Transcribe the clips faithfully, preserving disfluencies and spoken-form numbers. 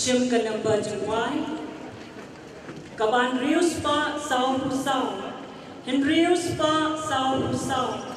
Shim ka number jingkwai. Kaba hynriew spah saw phew saw. Hynriew spah saw phew saw.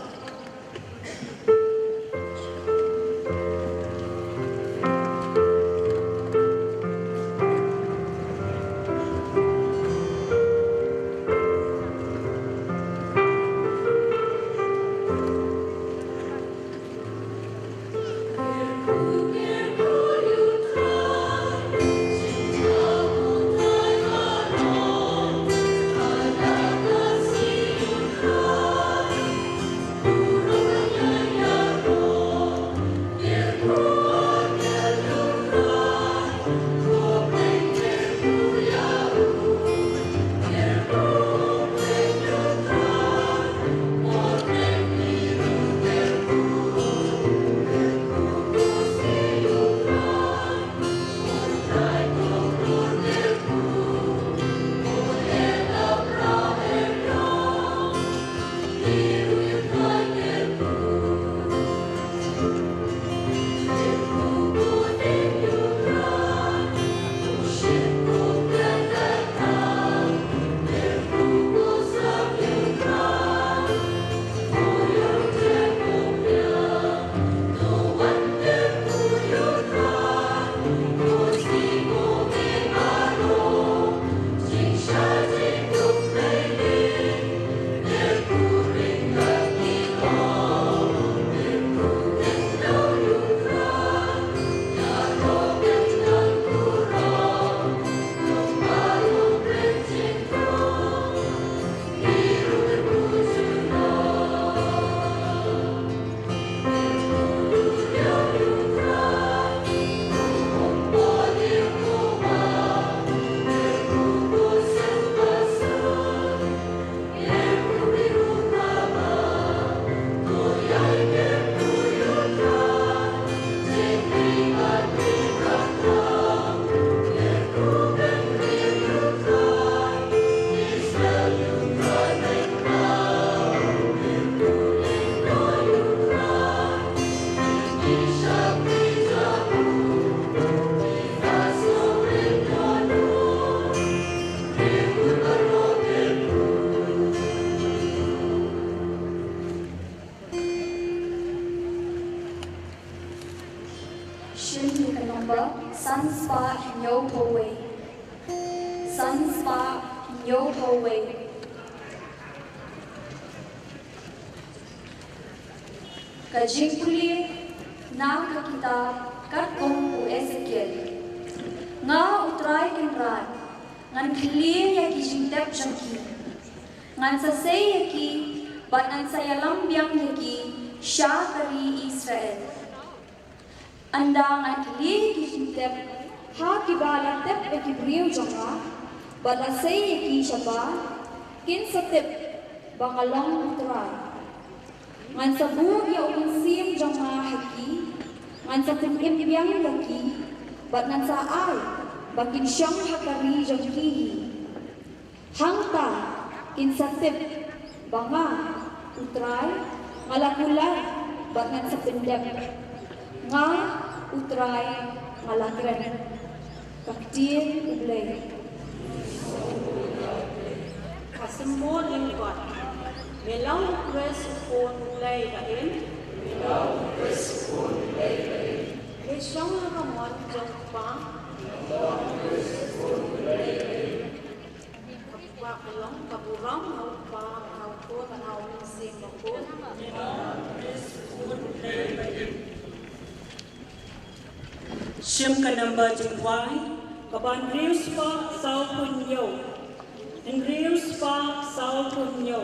Shim ïa ka number san spah hynñiew phew wei. San spah hynñiew phew wei. Ka jingpule na ka kitab katkum u Esekiel. Nga u Trai Kynrad ngan khlieh ïa ki jingtep jong ki. Ngan sa sei ïa ki bad ngan sa ïalam biang ïa ki sha ka ri Israel. Ynda ngan khlieh ïa ki jingtep ha kiba la tep ïa ki briew jong nga bad la sei ïa ki shabar, kin sa tip ba nga long u Trai. Ngan sa buh ïa u Mynsiem jong nga ha ki, ngan sa pynim biang ïa ki bad ngan sa ai ba kin shong ha ka ri jong ki hi. Hangta kin sa tip ba nga u Trai nga la kular bad ngan sa pyndep. Nga u Trai nga la kren. Ka ktien U Blei. Ka symbol lyngkot. Me long u Khrist u Khun U Blei ba im. Me shong ha ka mon jong U Kpa. Ka burom ha U Kpa, ha U Khun, ha U Mynsiem Bakhuid. Shim ka number jingkwai, kaba hynriew spah saw phew hynñiew. Hynriew spah saw phew hynñiew.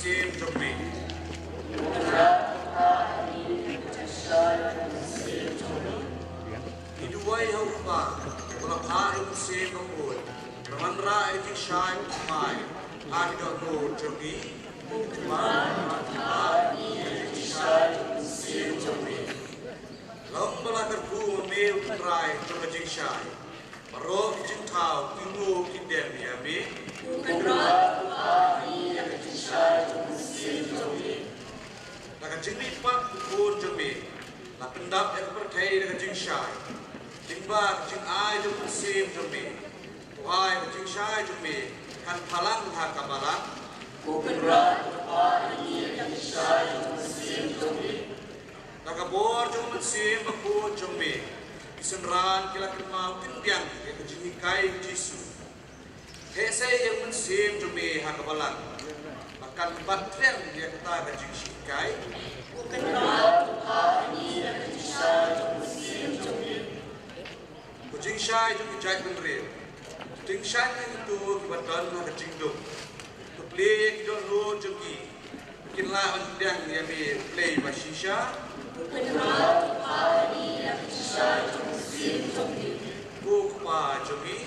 Mynsiem jong me. Ngi duwai ha u Kpa, u la phah ïa u Mynsiem Bakhuid ban wanrah ïa ka jingshai u Trai ha ki dohnud jong ngi. U Kpa, phah ïa ngi ïa ka jingshai jong u Mynsiem jong me. Long ba la kyrkhu ma me u Trai jong ka jingshai. Baroh ki jingthaw ki nguh ki dem ïa me. U Kynrad u phah ïa ngi ïa ka jingshai jong u Mynsiem jong me. Da ka jingmihpat u Khun jong me la pyndap ïa ka pyrthei da ka jingshai. Lyngba ka jingai jong u Mynsiem jong me, to ai ka jingshai jong me kan phalang ha ka balang. U Kynrad u phah ïa ngi ïa ka jingshai jong u Mynsiem jong me. Da ka bor jong u Mynsiem Bakhuid jong me, ki synran ki la kynmaw kyndiang ïa ka jinghikai u Jisu. Heh sei ïa u Mynsiem jong me ha ka balang, ba kan bat triang ïa kata ka jinghikai. U Kynrad u phah ïa ngi ïa ka jingshai jong u Mynsiem jong me. Ka jingshai jong ki jaitbynriew. Tyngshaiñ ïa kito kiba don ha ka jingdum. To plie ïa ki dohnud jong ki, ba kin lah ban pdiang ïa me, U Blei bashisha. U Kynrad u phah ïa ngi ïa ka jingshai jong u Mynsiem jong me. Ko Kpa jong ngi.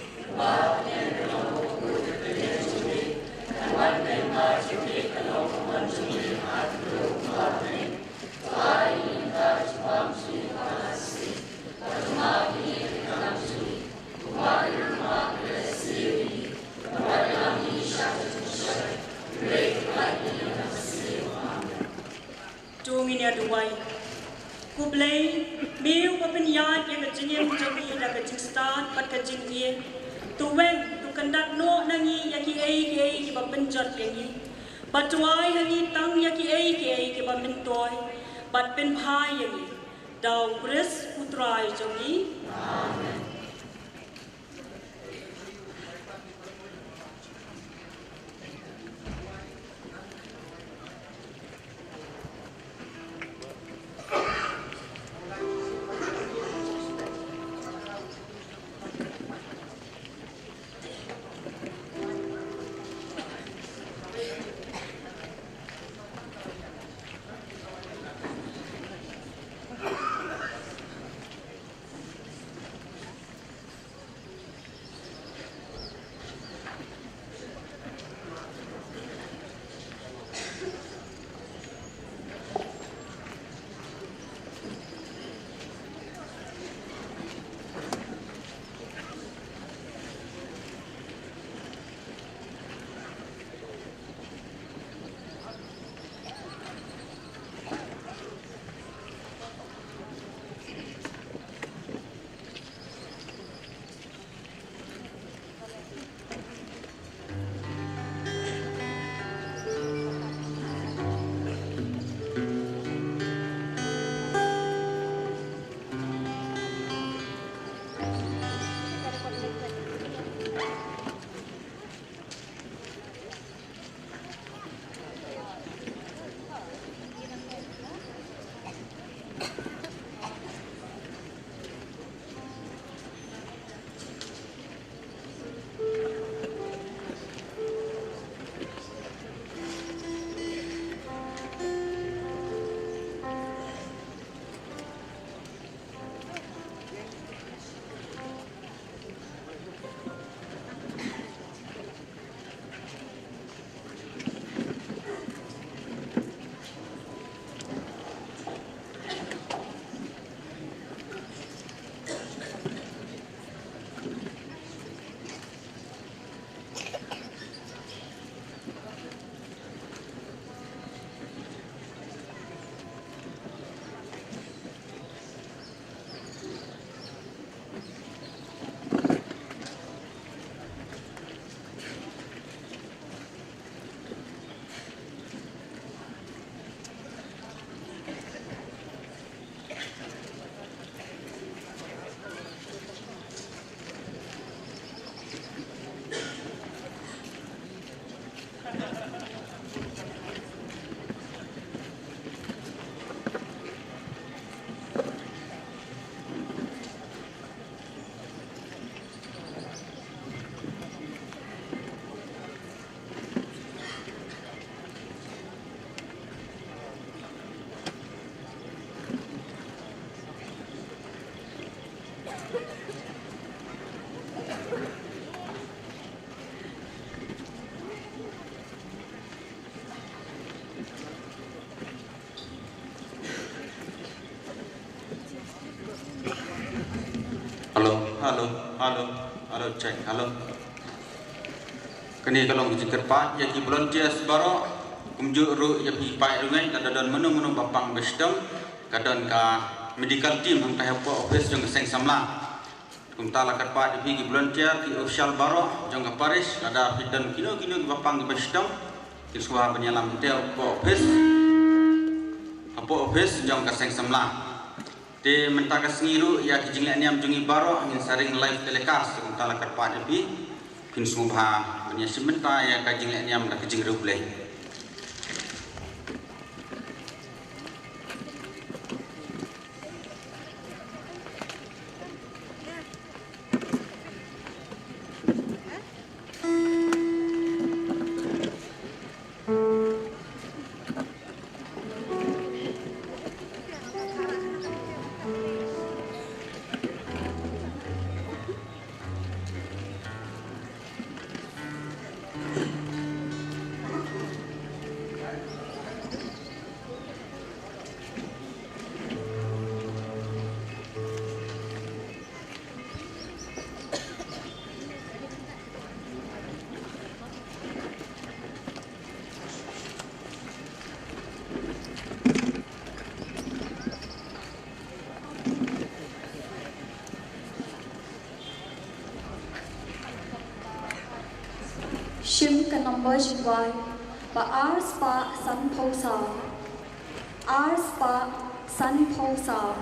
To ngin ïa duwai. Ko Blei, me uba pynïaid ïa ka jingim jong ngi da ka jingstad bad ka jingïeit. To weng, to kyndat noh na ngi ïa kiei kiei kiba pynjot ïa ngi. Bad to ai ha ngi tang ïa kiei kiei kiba myntoi bad pynphai ïa ngi. Da u Khrist u Trai jong ngi. Amen. Hello, hello, hello, hello, check, hello. Kane ka long ka jingkyrpad ïa ki volunteers baroh, kumjuh ruh ïa phi paid ryngai, lada don mano mano ba pang ba shitom, ka don ka medical team hangtai hapoh office jong ka seng samla. Kumta la kyrpad ïa phi ki volunteer, ki official baroh jong ka parish, lada phi don kino kino kiba pang kiba shitom, kin sngewbha ban ïalam hangtai hapoh office, hapoh office jong ka seng samla. Te mynta ka sngi ruh ïa ki jingleh niam jong ngi baroh ngin sa ring live telecast, kumta la kyrpad ïa phi, phin sngewbha ban ïashim bynta ïa ka jingleh niam da ka jingriewblei. Shim ka number jingwai ba ar spah sanphew saw. Ar spah sanphew saw.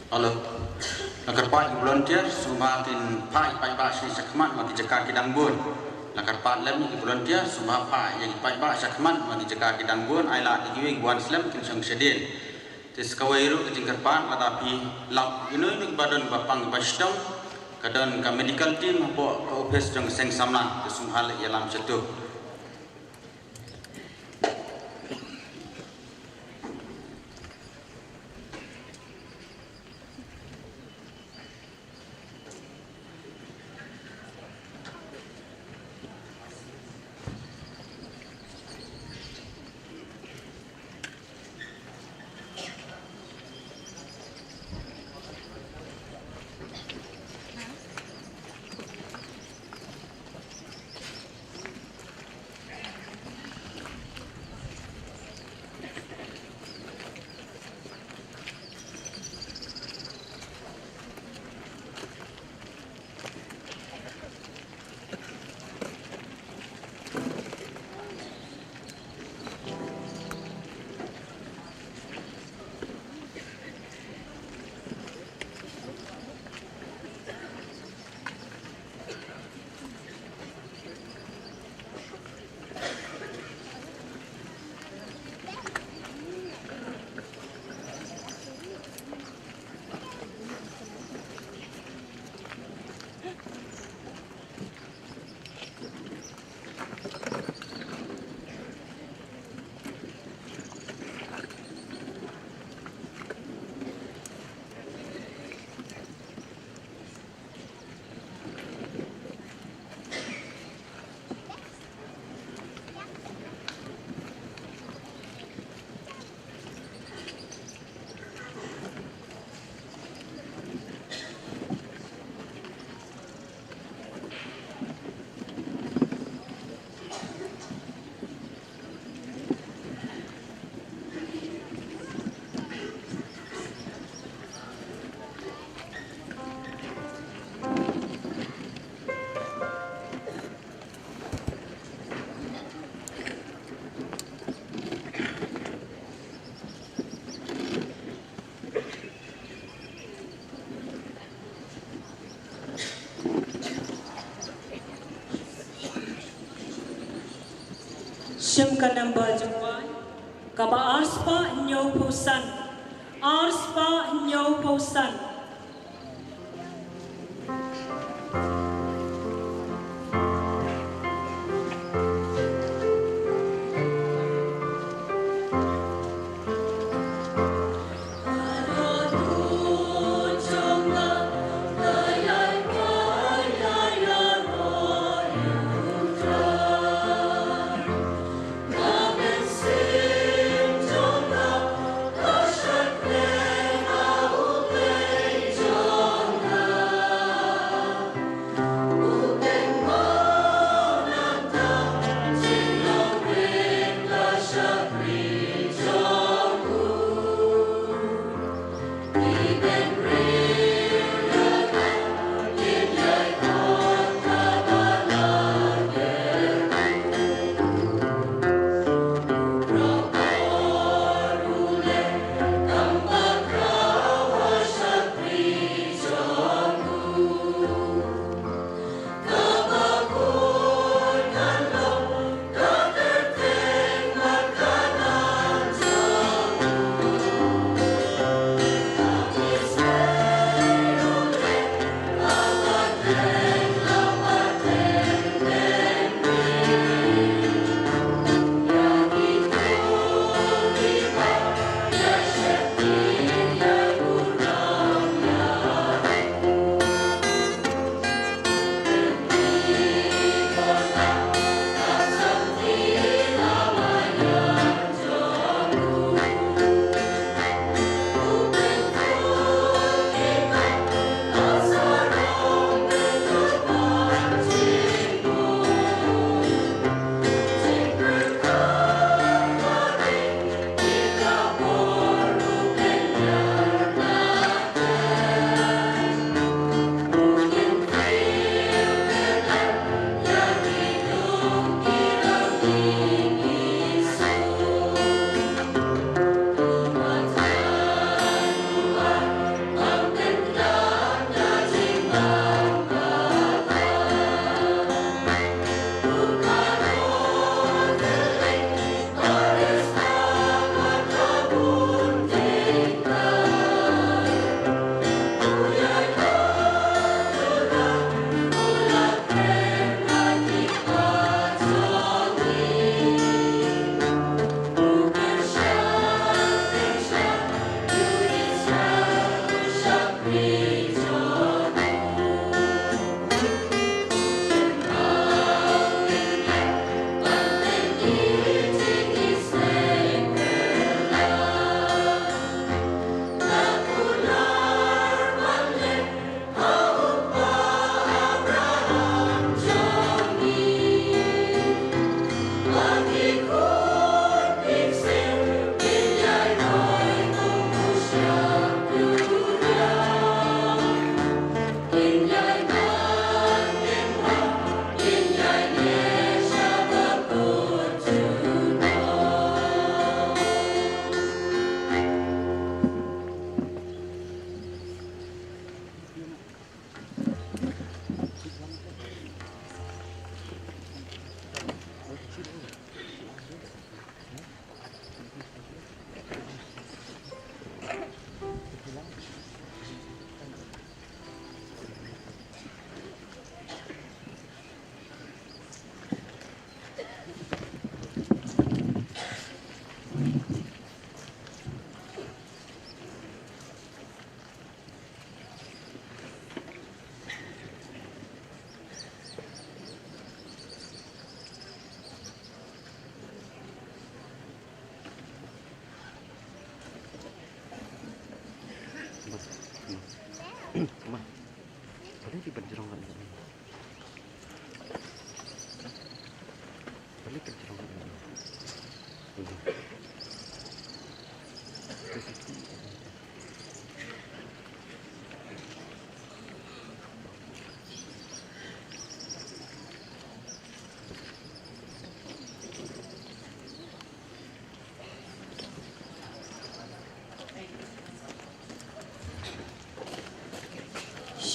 Hello. La kyrpad ïa ki volunteer sngewbha kin phah ïa ki paidbah sha khmat ma ki jaka ki dang bun. La kyrpad lem ïa ki volunteer sngewbha phah ïa ki paidbah sha khmat ma ki jaka ki dang bun, ai lad ïa kiwei ki wan slem kin shong shadien. Te sa kawei ruh ka jingkyrpad, lada phi lap ïa kino kino kiba don ba pang ba shitom, ka don ka medical team hapoh ka ophis jong ka seng samla, te sngewbha leit ïalam shatu. Shem ka number jingwan kaba arspah hynñiewphew san. Arspah hynñiewphew san.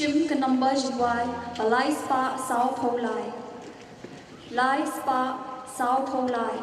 Shim ka number jingrwai ba lai spah saw phew lai. Lai spah saw phew lai.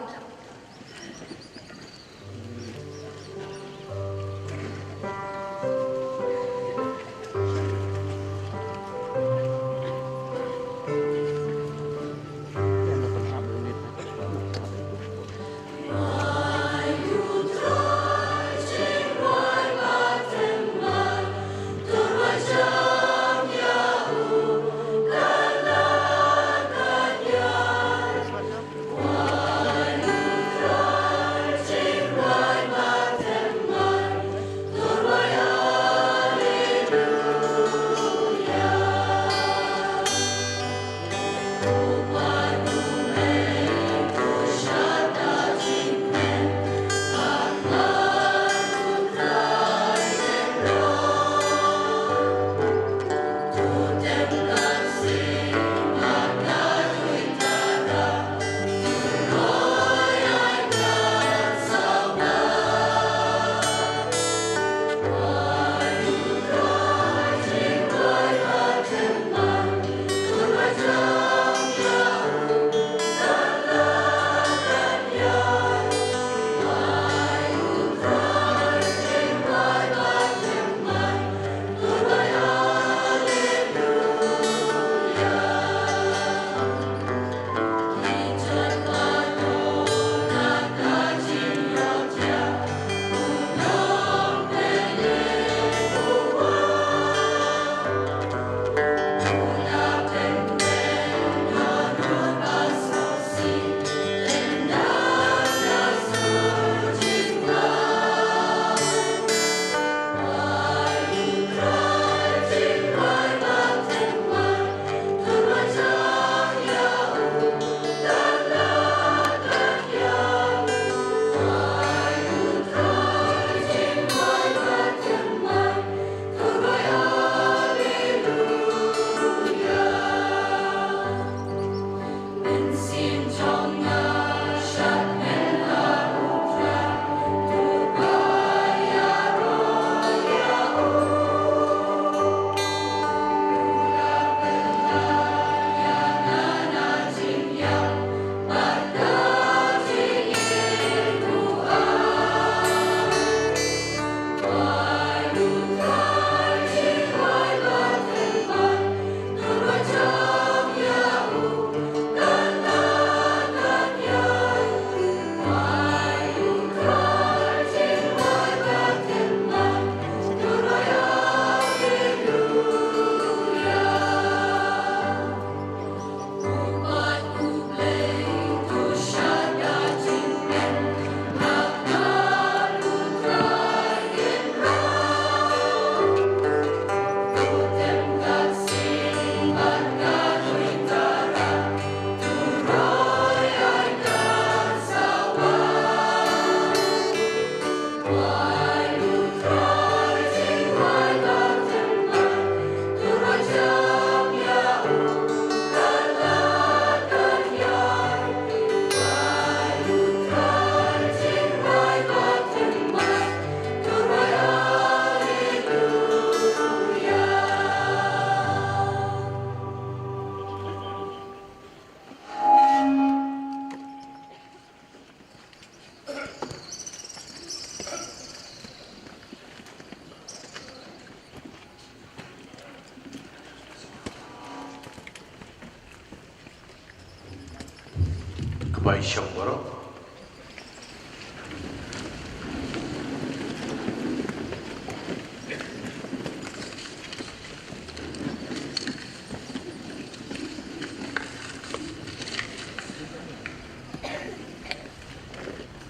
Khublei shibun baroh.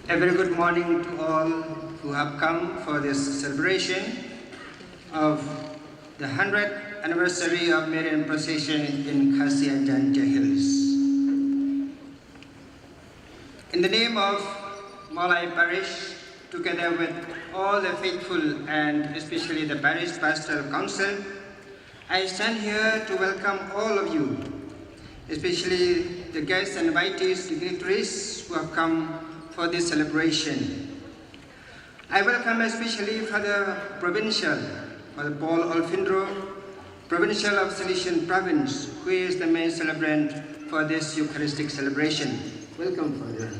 A very good morning to all who have come for this celebration of the hundredth anniversary of Marian Procession in Khasi and Jaintia Hills. In the name of Mawlai Parish, together with all the faithful and especially the Parish Pastoral Council, I stand here to welcome all of you, especially the guests and invitees, dignitaries who have come for this celebration. I welcome especially Father Provincial, Father Paul Olfindro, Provincial of Salesian Province, who is the main celebrant for this Eucharistic celebration. Welcome, Father.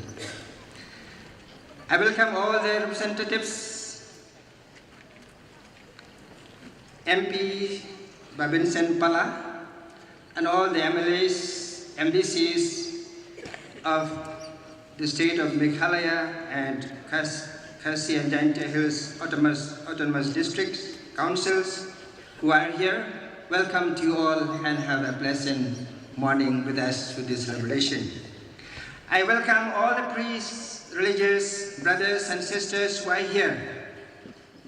I welcome all the representatives, M P Bah Vincent Pala, and all the M L As, M D Cs of the state of Meghalaya and Khas-, Khasi and Jaintia Hills Autonomous, Autonomous Districts Councils who are here. Welcome to you all and have a pleasant morning with us to this celebration. I welcome all the priests, religious brothers and sisters who are here.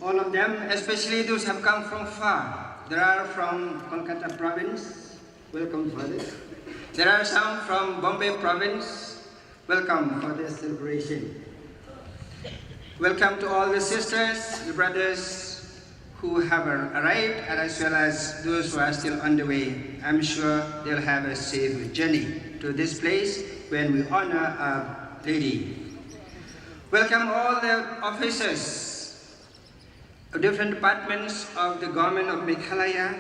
All of them, especially those have come from far. There are from Kolkata province. Welcome, Father. There are some from Bombay province. Welcome for this celebration. Welcome to all the sisters, the brothers who have ar-, arrived, and as well as those who are still on the way. I'm sure they'll have a safe journey to this place when we honor Our Lady. Welcome all the officers of different departments of the government of Meghalaya.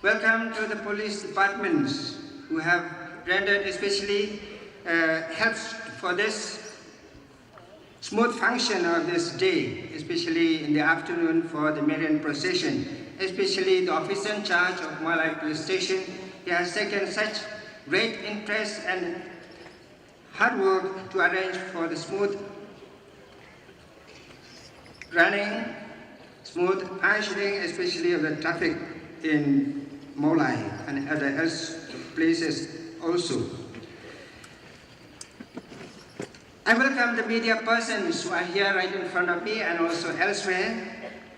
Welcome to the police departments who have rendered especially, uh, helps for this smooth function of this day, especially in the afternoon for the Marian procession, especially the officer in charge of Mawlai Police Station. He has taken such great interest and hard work to arrange for the smooth running, smooth functioning, especially of the traffic in Mawlai and other else places also. I welcome the media persons who are here right in front of me and also elsewhere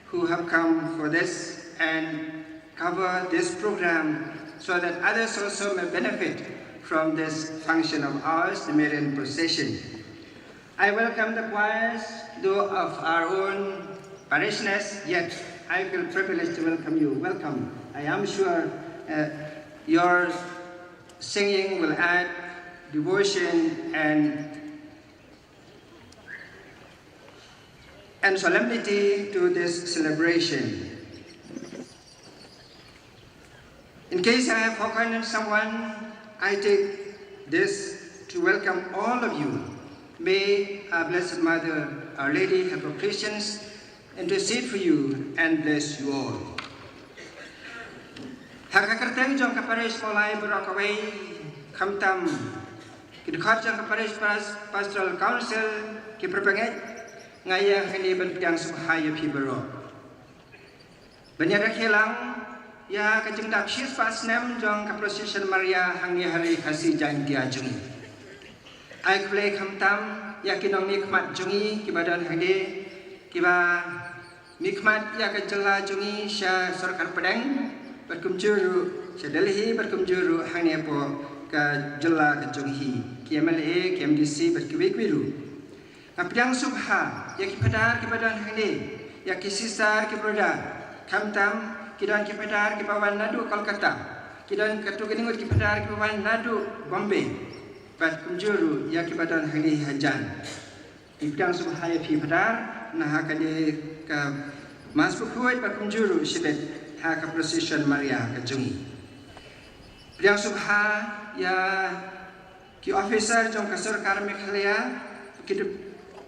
who have come for this and cover this program so that others also may benefit from this function of ours, the Marian procession. I welcome the choirs, though of our own parishness, yet I feel privileged to welcome you. Welcome. I am sure, uh, your singing will add devotion and, and solemnity to this celebration. In case I have forgotten someone, I take this to welcome all of you. May our Blessed Mother, Our Lady, help her Christians, intercede for you and bless you all. Ha ka kyrteng jong ka parish Mawlai baroh kawei, khamtam ki dkhot jong ka parish pas-, pastoral council, ki pyrshang, nga ïa hangne ban pdiang sngewbha ïa phi baroh ban ïa rakhe lang ïa ka jingdap shispah snem jong ka procession Maria hangne ha ri Khasi Jaintia jong ngi. Ai khublei khamtam ïa ki nongmihkhmat jong ngi kiba don hangne, kiba mihkhmat ïa ka jylla jong ngi sha sorkar pdeng, bad kumjuh ruh sha Delhi, bad kumjuh ruh hangne hapoh ka jylla ka jong ngi, ki M L A, ki M D C, bad kiwei kiwei ruh. Nga pdiang sngewbha ïa ki phadar kiba don hangne, ïa ki sister ki brother, khamtam ki don ki phadar kiba wan naduh Kolkata, ki don katto katne ngut ki phadar kiba wan naduh Bombay, bad kumjuh ruh ïa kiba don hangne hajan. Ngi pdiang sngewbha ïa phi phadar na ha kane ka Mass Bakhuid bad kumjuh ruh shibit ha ka procession Maria ka jong ngi. Pdiang sngewbha ïa ki officer jong ka sorkar Meghalaya, ki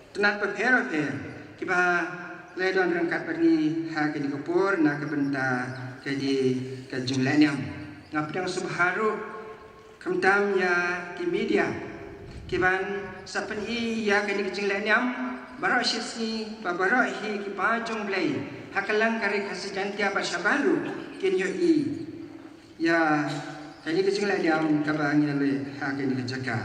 tnat bapher bapher kiba la don ryngkat bad ngi ha kane ka por na ka bynta kane ka jinglehniam. Nga pdiang sngewbha ruh khamtam ïa ki media kiban sa pyni ïa kane ka jinglehniam baroh shi sngi, ba baroh hi ki paid jong U Blei ha kylleng ka ri Khasi Jaintia bad shabar ruh kin ïohi ïa kane ka jinglehniam kaba ngi la leh ha kane ka jaka.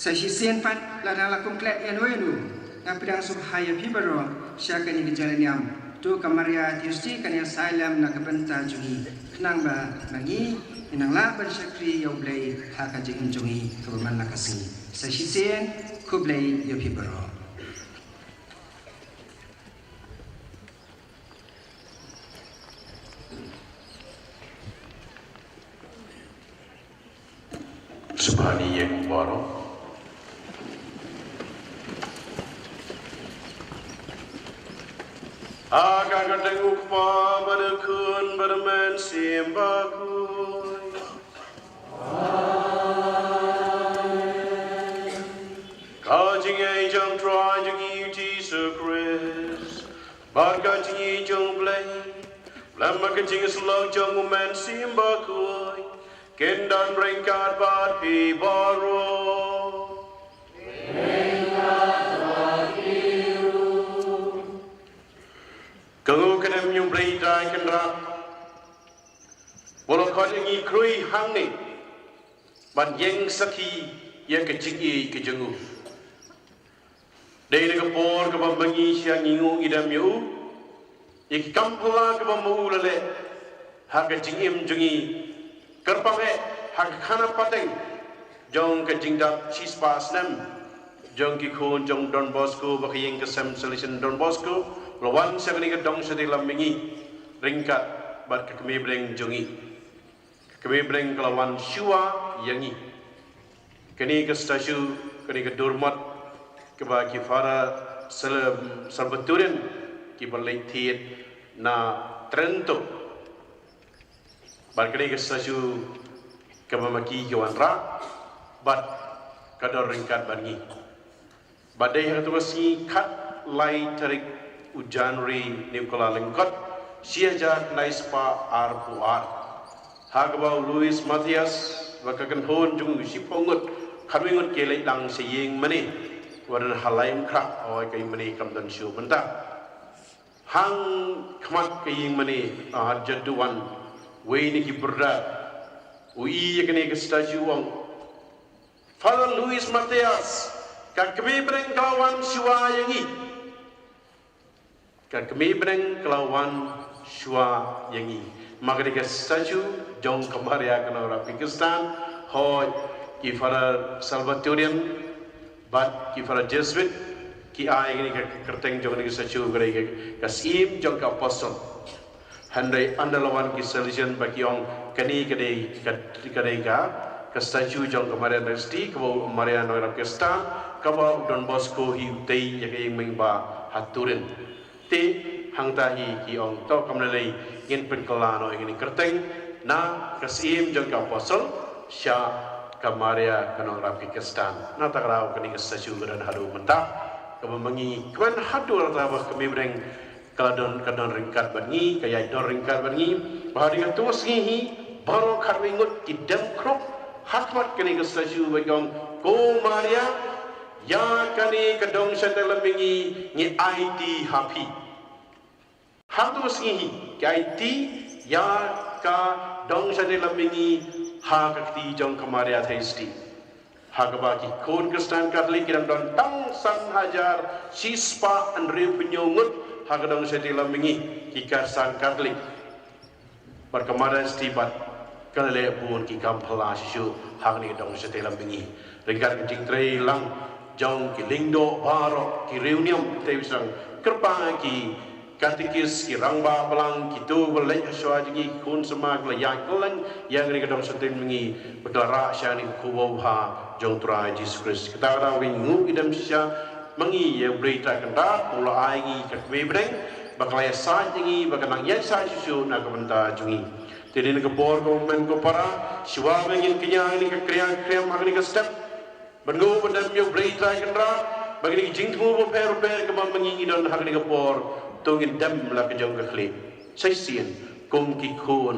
Sa shisien pat lada la kum klet ïano ïano, nga pdiang sngewbha ïa phi baroh sha kane ka jinglehniam. To ka Maria Thursday kan ïa sahlem na ka bynta jong ngi, khnang ba ma ngi ngin nang lah ban shakri ïa U Blei ha ka jingim jong ngi kaba man la ka sngi. Sa shisien khublei ïa phi baroh. Sngewbha ïa baroh. Ha ka kyrteng u Kpa bad u Khun bad u Mynsiem Bakhuid. Ka jingïeit jong u Trai jong ngi u Jisu Khrist bad ka jingïeit jong u Blei, lem bad ka jingïasyllok jong u Mynsiem Bakhuid, kin don ryngkat bad phi baroh. Ka nguh ka dei ïa u Blei Trai Kynrad, ba u la khot ïa ngi khrui hangne ban ïeng sakhi ïa ka jingïeit ka jong u. Dei na ka por kaba ma ngi sha ngi nguh ngi dem ïa u ïa ki kam phylla kaba ma u la leh ha ka jingim jong ngi. Kyrpang eh ha ka khana pateng jong ka jingdap shispah snem jong ki khun jong Don Bosco, ba ka ïing ka sem Salesian Don Bosco la wan sha kane ka dong shatei lam mihngi ryngkat bad ka kmie bneng jong ngi. Ka kmie bneng ka la wan shuwa ïa ngi. Kane ka statue, kane ka durmot kaba ki Father Sal-, Salvatorian kiba leit thied na Trento. Bad kane ka statue kaba ma ki ki wanrah bad ka don ryngkat bad ngi. Bad dei ha kato ka sngi khatlai tarik u January, ne u kylla lyngkot, shi hajar khyndai spah arphew ar, ha kaba u Luis Matthias bad ka kynhun jong u, shiphew ngut, khatwei ngut ki leit lang sha ïing mane, wat don ha Laitumkhrah, hooid, ka ïing mane kam don shuh mynta. Hangkhmat ka ïing mane, ha, jadu wan wei na ki brother, u i ïa kane ka statue, u ong, Father Luis Matthias, ka kmie bneng ka la wan shuwa ïa ngi. Ka kmie bneng ka la wan shuwa ïa ngi. Ma kane ka statue jong ka Maria ka Nongrap Khristan, hooid, ki Father Salvatorian bad ki Father Jesuit ki ai kane ka kyrteng jong kane ka statue, kane ka, ka syiem jong ka Apostol. Hynrei ynda la wan ki Salesian ba ki ong kane ka dei ka, ka dei ka, ka statue jong ka Maria Nongrap Khristan, kaba u Don Bosco hi u tei ïa ka ïing mane ba ha Turin. Te hangta hi ki ong to kam lei lei ngin pynkylla noh ïa kane ka kyrteng na ka syiem jong ka Apostol sha ka Maria ka Nongrap Khristan. Na kata ka daw kane ka statue ka don haduh mynta, kaba ma ngi kmen haduh lada ba ka kmie bneng ka la don, ka don ryngkat bad ngi, ka ïai don ryngkat bad ngi. Ba ha kane kato ka sngi hi baroh khatwei ngut ki dem khrup ha khmat kane ka statue ba ki ong, ko Maria, ïa kane ka dong shatei lam mihngi ngi aiti ha phi. Ha kato ka sngi hi ki aiti ïa ka dong shatei lam mihngi ha ka kti jong ka Maria Theisotti. Ha kaba ki khun Khristan Katholik ki dang don tang san hajar shispah hynriewphew hynñiew ngut ha ka dong shatei lam mihngi, ki Khristan Katholik. Bad ka Maria Theisotti bad ka la leh bun ki kam phylla shisha ha kane ka dong shatei lam mihngi. Ryngkat ka jingtrei lang jong ki lyngdoh baroh, ki riewniam, te bad kyrpang ki katekis, ki rangbah balang, kito ba leit ha shuwa jong ngi, ki khun samla, ki la ïaid kylleng ïa kane ka dong shatei lam mihngi, ba ki la rah sha kane ka khublei ha jong u Trai Jisu Khrist. Kata ka daw ngi nguh ngi dem shisha ma ngi ïa u Blei Trai Kynrad, u la ai ngi ka kmie bneng ba ka la ïasaid ïa ngi, ba ka nang ïasaid shisha na ka bynta jong ngi. Te dei na ka por, ko mem ko para, shuwa ba ngin kñia ïa kane ka kriang kriang ha kane ka step, ban nguh ban dem ïa u Blei Trai Kynrad ba kine ki jingthmu bapher bapher kaba ma ngi ngi don ha kane ka por, to ngin dem la ka jong ka khlieh. Shisien kum ki khun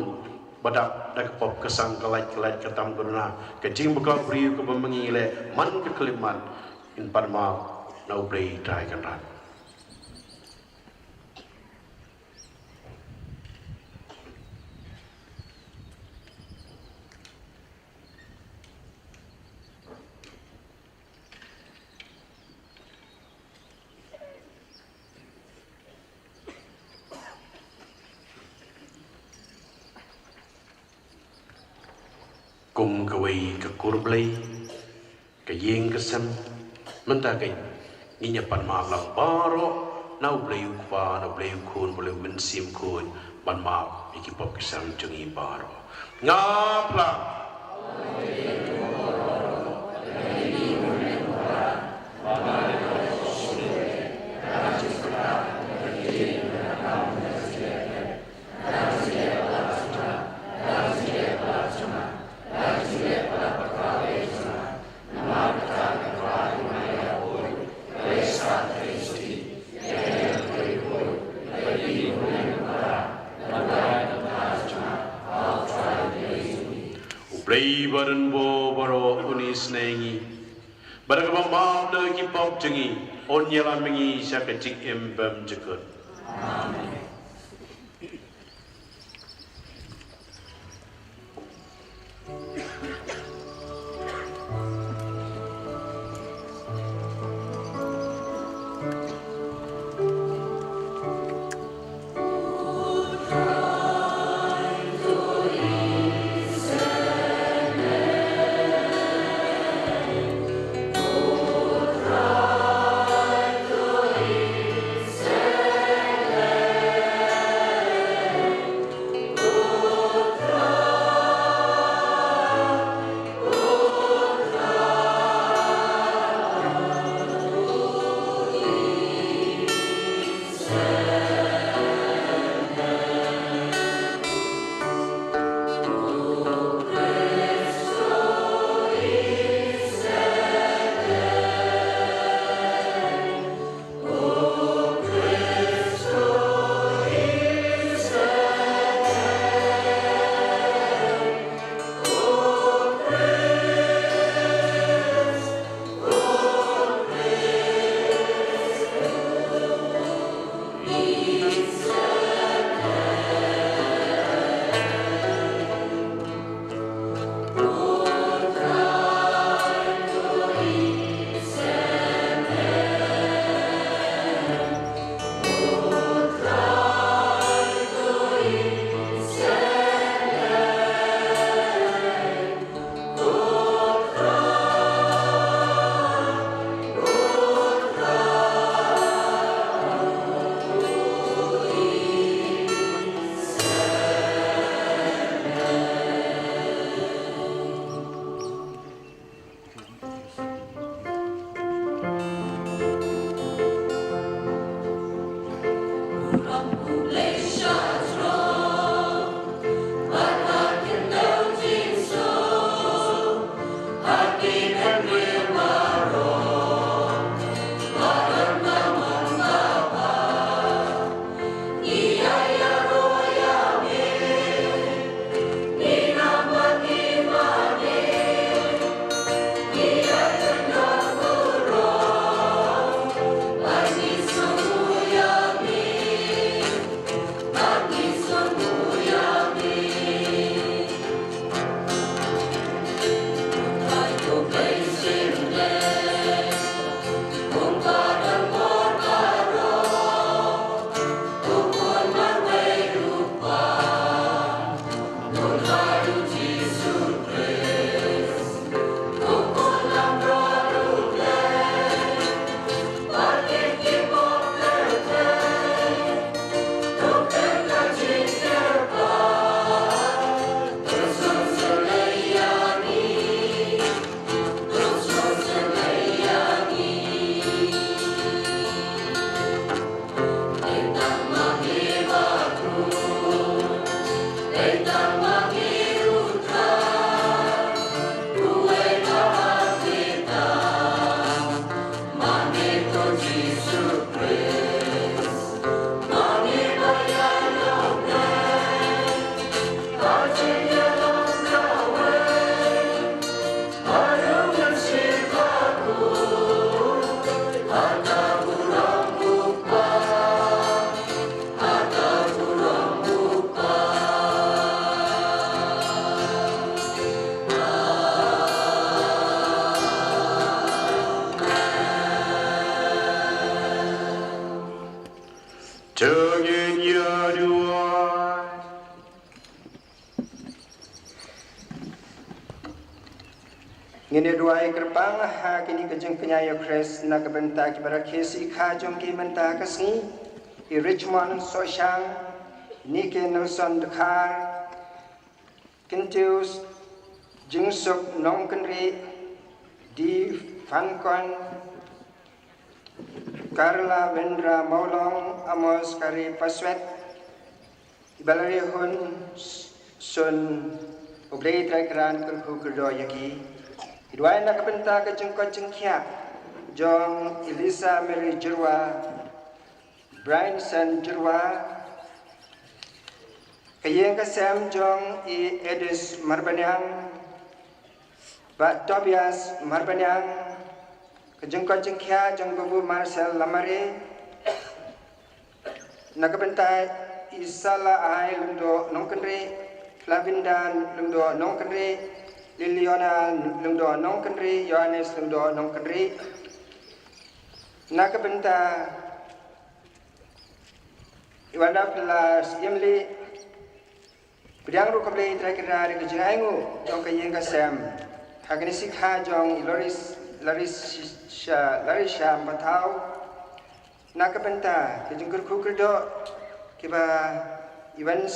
ba dap da ka pop ka sang, ka lait ka lait, ka tam ka duna, ka jingbakla briew kaba ma ngi ngi leh man ka khyllipmat, ngin pan map na u Blei Trai Kynrad. Kum kawei ka kur Blei, ka ïing ka sem, mynta kein ngin ïa pan map lang baroh na u Blei u Kpa, na u Blei u Khun, Blei u Mynsiem Bakhuid, ban map ïa ki pop ki sem jong ngi baroh. Nga phla. Ei ba don bor baroh un isynei ïa ngi, bad ha kaba map da ki pop jong ngi un ïalam ïa ngi sha ka jingim bymjukut. To ngin ïa duwai. Ngin ïa duwai kyrpang ha kine ki jingkñia ïa Khrist na ka bynta ki barakhe shi kha jong ki mynta ka sngi, i Richmond Sohshang, Nike Nelson Dkhar, Kyntiew Jingsuk Nongkynrih, D Fankon, Carla Wendra Mawlong, Amos Kari Paswet, i Balari Hun Sun, U Blei Trai Kynrad kyrkhu kyrdoh ïa ki. Ngi duwai na ka bynta ka jingkoit jingkhiah jong i Lisa Mary Jyrwa, Brian Sen Jyrwa, ka ïing ka sem jong i Edis Marbaniang, Bah Tobias Marbaniang, ka jingkoit jingkhia jong Babu Marcel Lamare, na ka bynta i Sala Ai Lyngdoh Nongkynrih, Flavinda Lyngdoh Nongkynrih, Liliana Lyngdoh Nongkynrih, Johannes Lyngdoh Nongkynrih, na ka bynta i Wanda Plas Yemli, pdiang ruh ka Blei Trai Kynrad ka jingainguh jong ka ïing ka sem ha kane ka sngi jong i Laris Larisha Larisha Mpathaw, na ka bynta ka jingkyrkhu kyrdoh kiba i Wan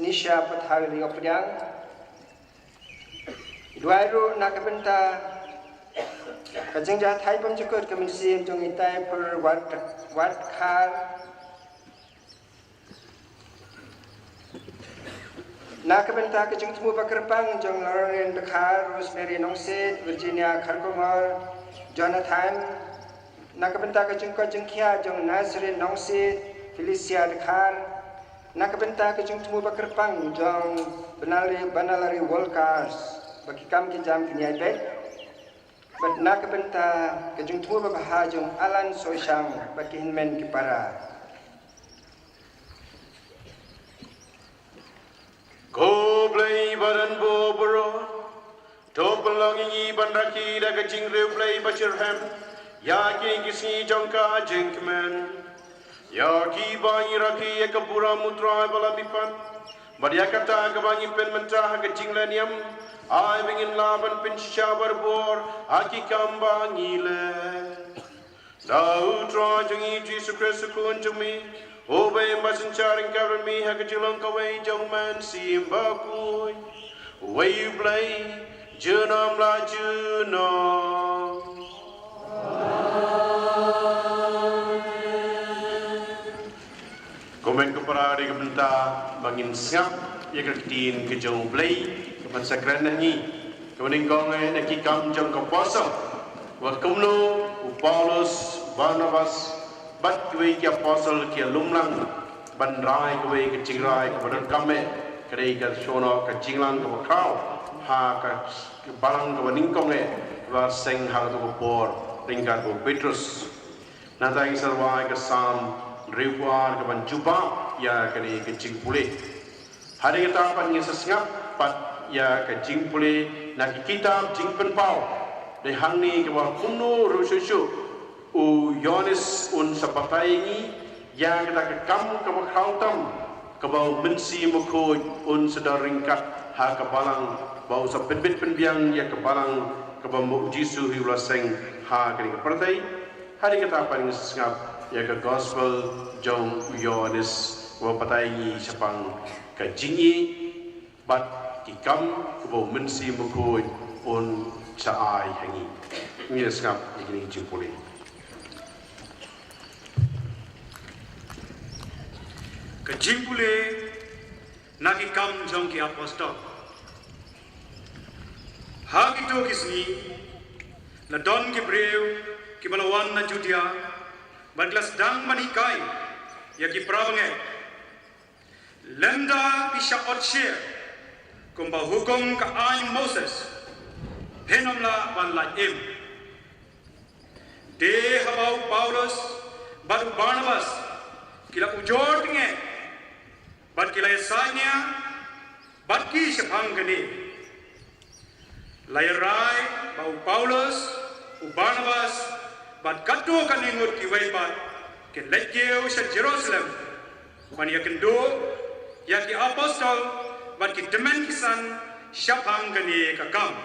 Nisha Mpathaw i la ïoh pdiang. Duwai ruh na ka bynta ka jingjahthait bymjukut ka mynsiem jong i Taipur Wat Wat Khar, na ka bynta ka jingthmu ba kyrpang jong Lauren Dkhar, Rosemary Nongsiej, Virginia Kharkongor, Jonathan, na ka bynta ka jingkoit jingkhia jong Nazrin Nongsiej, Felicia Dkhar, na ka bynta ka jingthmu ba kyrpang jong Banalari Banalari World Cars, ba ki kam ki jam ki ïai beit. Bad na ka bynta ka jingthmu babha jong Alan Soishang bad ki hynmen ki para. Ko Blei ba don buh burom, to pynlong ïa ngi ban rakhe da ka jingriewblei ba shitrhem ïa kine ki sngi jong ka jingkmen. Ïa kiba ngi rakhe ïa ka burom U Trai ba la mihpat, bad ïa kata kaba ngi pynmynta ha ka jingleh niam, ai ba ngin lah ban pynshisha barabor ha ki kam ba ngi leh. Da U Trai jong ngi Jisu Khrist U Khun jong me, uba im bad synshar ryngkat bad me ha ka jinglong kawei jong U Mynsiem Bakhuid, uwei U Blei, junom la junom. Kumne ko para, dei ka bynta ba ngin sngap ïa ka ktien ka jong U Blei kaban sa kren na ngi. Kaba nyngkong eh na Ki Kam jong ki Apostol, wat kumno u Paulus, Barnabas bad kiwei ki apostol ki ïalumlang ban rai kawei ka jingrai kaba donkam eh, ka dei ka shong noh ka jingïalang kaba khraw ha ka balang kaba nyngkong eh, kaba seng ha kato ka por ryngkat bad u Petrus. Nangta ngin sa rwai ka Salm hynriewphew ar kaban jubab ïa kane ka jingpule. Hadien kata pat ngin sa sngap pat ïa ka jingpule na ki kitab Jingpynpaw. Dei hangne kaba kumno ruh shuh shuh u Ïoannis un sa batai ïa ngi ïa kata ka kam kaba khraw tam kaba U Mynsiem Bakhuid un sa don ryngkat ha ka balang, ba u sa pynbit pynbiang ïa ka balang kaba ma u Jisu hi u la seng ha kane ka pyrthei. Hadien kata pat ngin sa sngap ïa ka Gospel jong u Ïoannis, kaba batai ïa ngi shaphang ka jingïeit bad ki kam kaba U Mynsiem Bakhuid un sa ai ha ngi. Ngin sa sngap ïa kine ki jingpule. Ka jingpule na Ki Kam jong ki Apostol. Ha kito ki sngi la don ki briew kiba la wan na Judia bad ki la sdang ban hikai ïa ki para bangeit, lymda ki shah ot syiar, kumba hukum ka aiñ Moses, phin ym lah ban lait im. Te haba u Paulus bad u Barnabas ki la ujor tyngeh bad ki la ïasaid nia bad ki shaphang kane, la ïarai ba u Paulus, u Barnabas bad katto katne ngut kiwei pat kin leit kiew sha Jerusalem ban ïakynduh ïa ki apostol bad ki tymmen ki san shaphang kane ka kam.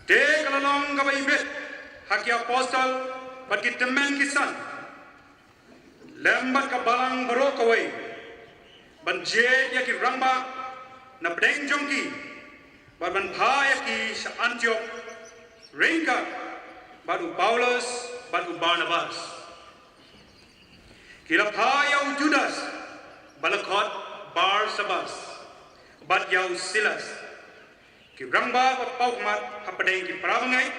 Te ka la long kaba ibit ha ki apostol bad ki tymmen ki san lem bad ka balang baroh kawei ban jied ïa ki rangbah na pdeng jong ki bad ban phah ïa ki sha Antiok ryngkat bad u Paulus bad u Barnabas. Ki la phah ïa u Judas ba la khot Barsabas bad ïa u Silas, ki rangbah ba paw khmat hapdeng ki para bangeit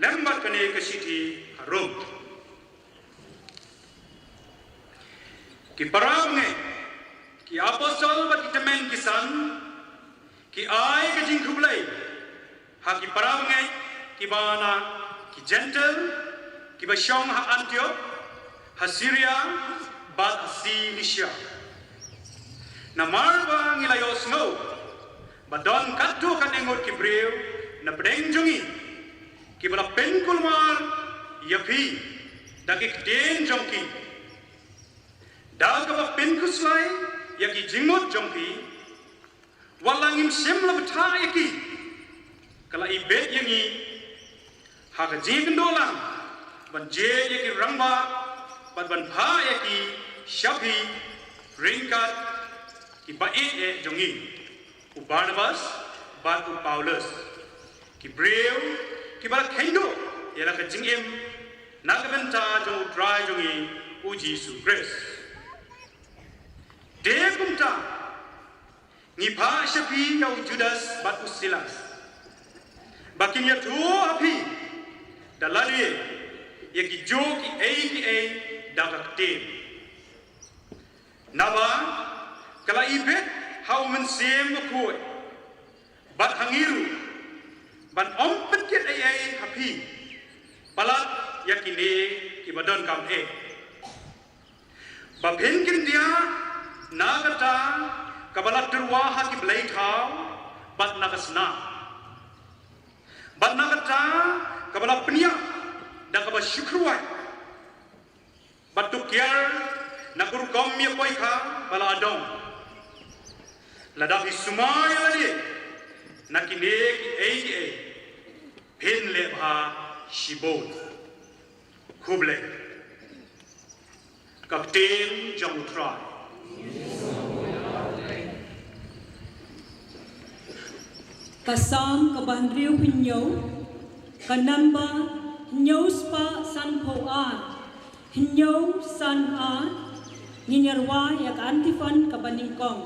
lem bad kane ka shithi ha Rom. Ki para bangeit, ki apostol bad ki tymmen ki san ki ai ka jingkhublei Ha ki para bangeit kiba na ki Jentil kiba shong ha Antiok, ha Siria bad ha Silisia. Namar ba ngi la ïohsngew ba don katto katne ngut ki briew na pdeng jong ngi kiba la pynkulmar ïa phi da ki ktien jong ki, da kaba pynkhuslai ïa ki jingmut jong phi. Wat la ngim shym la bthah ïa ki, ka la ibit ïa ngi ha ka jingïakynduh lang ban jied ïa ki rangbah bad ban phah ïa ki sha phi ryngkat ki ba-ïeit jong ngi, u Barnabas bad u Paulus, ki briew kiba la kheiñduh ïa la ka jingim na ka bynta jong U Trai jong ngi, U Jisu Khrist. Te kumta ngi phah sha phi ïa u Judas bad u Silas ba kin ïathuh ha phi da lade ïa kijuh kiei kiei da ka ktien. Naba ka la ibit ha U Mynsiem Bakhuid bad ha ngi ruh ban ym pynkit ei ei ha phi palat ïa kine kiba donkam eh, ba phin kyndiah na kata kaba la tyrwa ha ki blei thaw bad na ka snam, bad na kata kaba la pynïap da kaba shu kyrwai, bad to kiar na ka rukom ïa poi kha ba la adong, lada phi sumar ïa lade na kine kiei kiei phin leh bha shibun. Khublei. Ka ktien jong U Trai. Ka Salm kaba hynriew phew hynñiew, ka number hynñiew spah san phew ar, hynñiew san ar. Ngin ïa rwai ïa ka antiphon kaba nyngkong.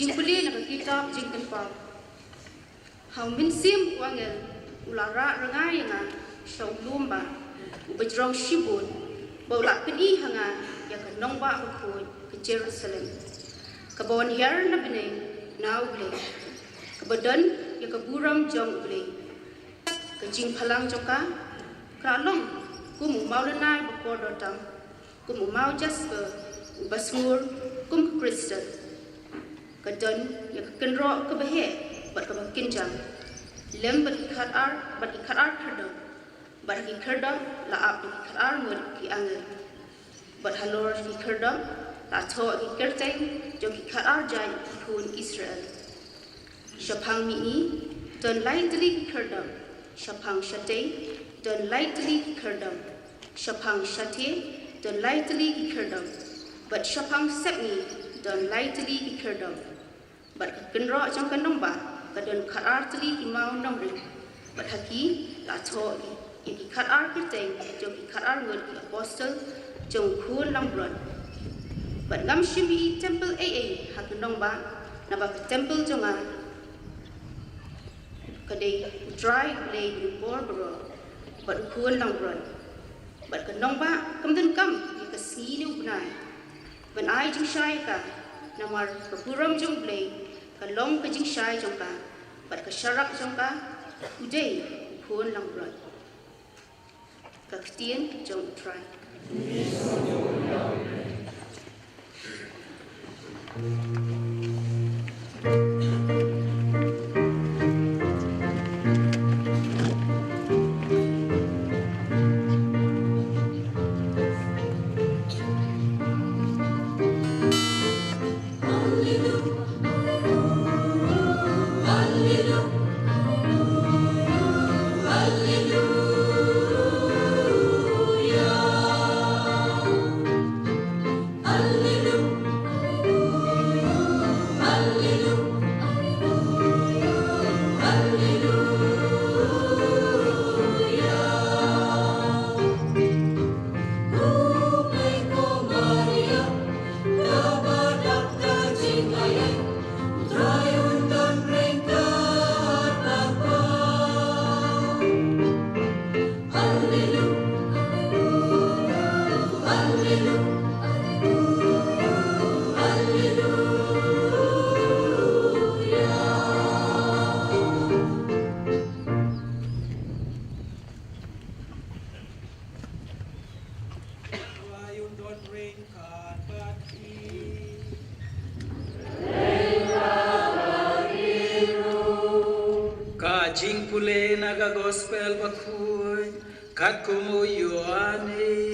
Jingpule na ka kitab Jingkynpaw. Ha u mynsiem u angel u la rah rngai ïa nga sha u lum bah uba jrong shibun, ba u la pyni ha nga ïa ka nongbah bakhuid ka Jerusalem, kaba wan hiar na bneng na U Blei, kaba don ïa ka burom jong U Blei. Ka jingphalang jong ka ka la long kum u mawlynnai bakordor tam, kum u maw jasper uba sngur, kum ka kristal. Ka don ïa ka kynroh kaba heh bad kaba kynjang lem bad ki khatar, bad ki khatar khyrdop, bad ha ki khyrdop la ap da ki khatar ngut ki angel. Bad halor ki khyrdop la thoh ki kyrteng jong ki khatar jait ki khun Israel. Shaphang mihngi don lai tylli ki khyrdop, shaphang shatei don lai tylli ki khyrdop, shaphang shathie don lai tylli ki khyrdop, bad shaphang sepngi don lai tylli ki khyrdop. Bad ka kynroh jong ka nongbah ka don khatar tylli ki maw nongrim, bad ha ki la thoh ïa ki khatar kyrteng jong ki khatar ngut ki apostol jong u Khun langbrot. Bad ngam shym ïohi templ ei ei ha ka nongbah, naba ka templ jong nga ka dei U Trai U Blei u por baroh bad u Khun langbrot. Bad ka nongbah kam donkam ïa ka sngi ne u bnai ban ai jingshai ïa ka, namar ka burom jong U Blei ka long ka jingshai jong ka, bad ka sharak jong ka u dei u Khun langbrot. Ka ktien jong U Trai. Ka jingpule na ka Gospel Bakhuid katkum u Ïoannis.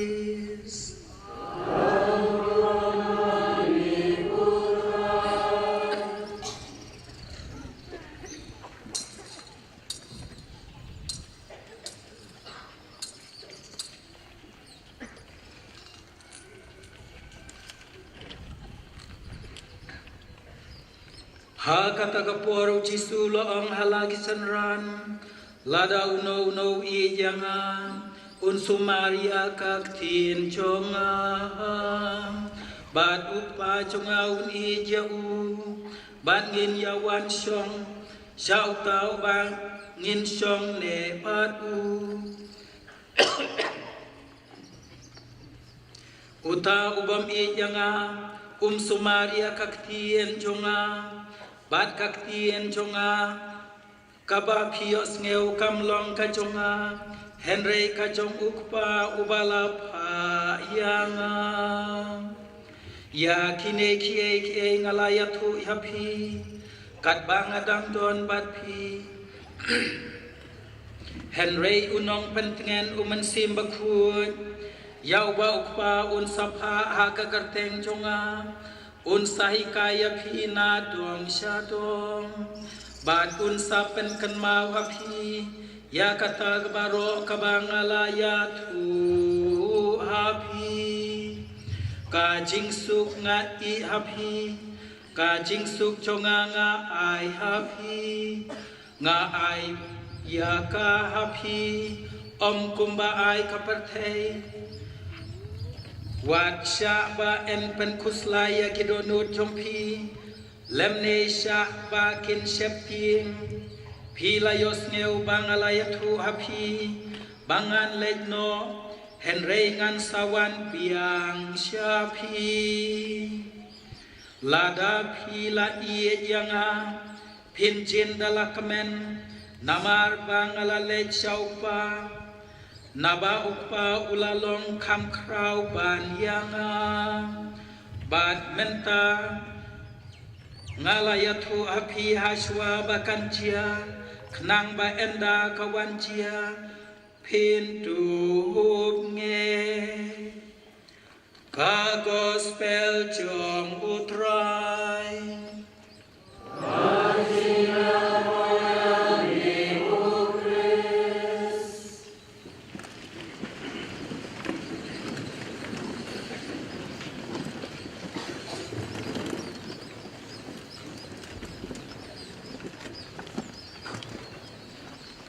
Ha kata ka por u Jisu u la ong ha la ki synran, lada uno uno u ïeit ïa nga, un sumar ïa ka ktien jong nga. Bad u Kpa jong nga un ïeit ïa u, bad ngin ïa wan shong sha uta uba ngin shong ne bad u. Uta u bym ïeit ïa nga um sumar ïa ka ktien jong nga, bad ka ktien jong nga kaba phi ïohsngew kam long ka jong nga, hynrei ka jong u Kpa uba la phah ïa nga. Ïa kine kiei kiei nga la ïathuh ïa phi katba nga dang don bad phi. Hynrei u nongpyntngen u Mynsiem Bakhuid, ïa uba u Kpa un sa phah ha ka kyrteng jong nga, un sa hikai ïa phi na dong sha dong, bad un sa pynkynmaw ha phi ïa kata baroh kaba nga la ïathuh ha phi. Ka jingsuk nga ïeh ha phi, ka jingsuk jong nga nga ai ha phi. Nga ai ïa ka ha phi, ym kumba ai ka pyrthei. Wat shah ba yn pynkhuslai ïa ki dohnud jong phi, Lymne shah ba kin sheptieng, phi la ïohsngew ba nga la ïathuh ha phi ba ngan leit noh, hynrei ngan sa wan biang sha phi. Lada phi la ïeit ïa nga, phin jin da la kmen, namar ba nga la leit sha u Kpa. Naba u Kpa u la long kham khraw ban ïa nga. Bad mynta nga la ïathuh ha phi ha shuwa ba kan jia, khnang ba ynda ka wan jia, phin tup nge. Ka Gospel jong u Trai.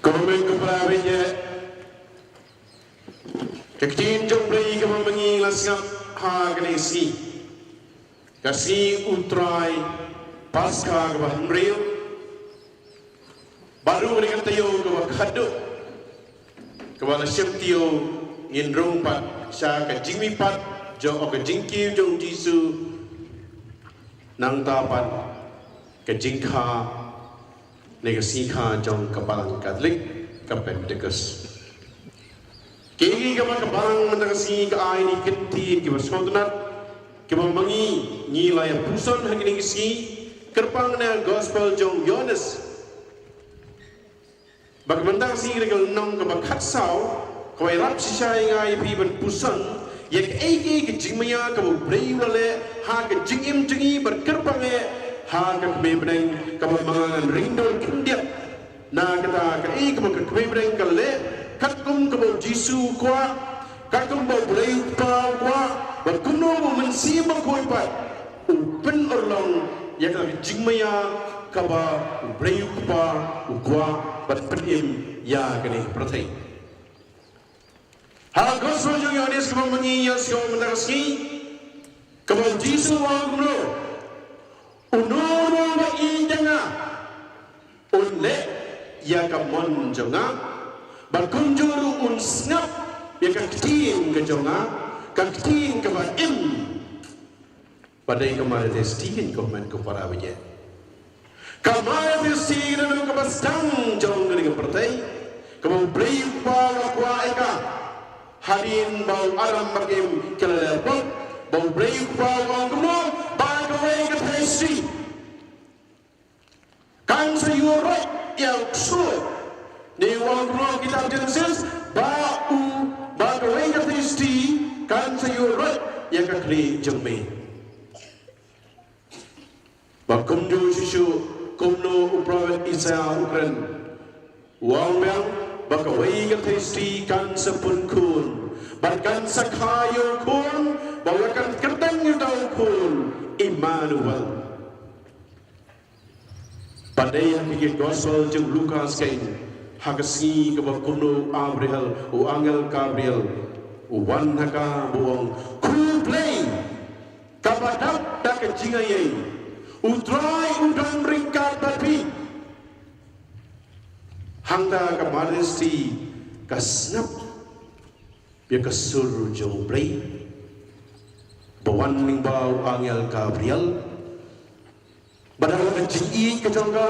Kumne kumne. Ka ktien jong U Blei kaba ma ngi la sngap ha kane ka sngi, ka sngi U Trai Paskha kaba hynriew, bad ruh kane ka taïew kaba khatduh kaba la shim taïew, ngin rung pat sha ka jingmihpat jong ka jingkiew jong U Jisu, nangta pat ka jingkha ne ka sngi kha jong ka Balang Katholik, ka Pentecost. Kiei kiei kiba ka Balang mynta ka sngi ka ai, ne ki ktien kiba sngewtynnat kiba ma ngi ngi la ïa puson ha kine ki sngi, kyrpang na ka Gospel jong u Ïoannis. Bad mynta ka sngi ka long kaba khatsaw, kaba ïarap shisha ïa nga ïa phi ban puson ïa kaei kaei ka jingmaïa kaba U Blei u la leh ha ka jingim jong ngi, bad kyrpang eh ha ka kmie bneng kaba ma nga ngan ring dur khyndiat na kata kaei kaba ka kmie bneng ka leh, katkum kaba U Jisu u kwah, katkum ba U Blei u Kpa u kwah, bad kumno ba U Mynsiem Bakhuid pat u pynurlong ïa ka jingmaïa kaba U Blei u Kpa u kwah ban pynim ïa kane ka pyrthei. Ha ka Gospel jong u Ïoannis kaba ma ngi ïa sngew mynta ka sngi, kaba U Jisu u ong kumno: Uno uno uba ïeit ïa nga, un leh ïa ka mon jong nga, bad kumjuh ruh un sngap ïa ka ktien ka jong nga, ka ktien kaba im. Bad dei ka Maria Theisotti, ko hynmen ko para bangeit. Ka Maria Theisotti ka dei kaba sdang jong kane ka pyrthei, kaba U Blei u Kpa u la kwah ïa ka. Hadien ba u Adam bad Im ki la leh pop, ba U Blei u Kpa u ong kumno, ba kawei ka Theisotti kan sa ïuhroit ïa u ksuid. Ne u ong kumno ha kitab Jenesis, ba u, ba kawei ka Theisotti kan sa ïuhroit ïa ka khlieh jong me. Bad kumjuh shisha kumno u prophet Isaïah u kren, u ong biang ba kawei ka Theisotti kan sa pun khun, bad kan sa kha ïa u khun, bad kan kyrteng ïa uta u khun Immanuel. Bad dei ha ka Gospel jong u Lukas kein, ha ka sngi kaba kumno u Gabriel, u angel Gabriel u wan ha ka, ba u ong: Khublei, kaba dap da ka jingaiei, U Trai u don ryngkat bad phi. Hangta ka Maria Theisotti ka sngap ïa ka sur jong U Blei ba wan lyngba u angel Gabriel. Bad ha ka jingïeit ka jong ka,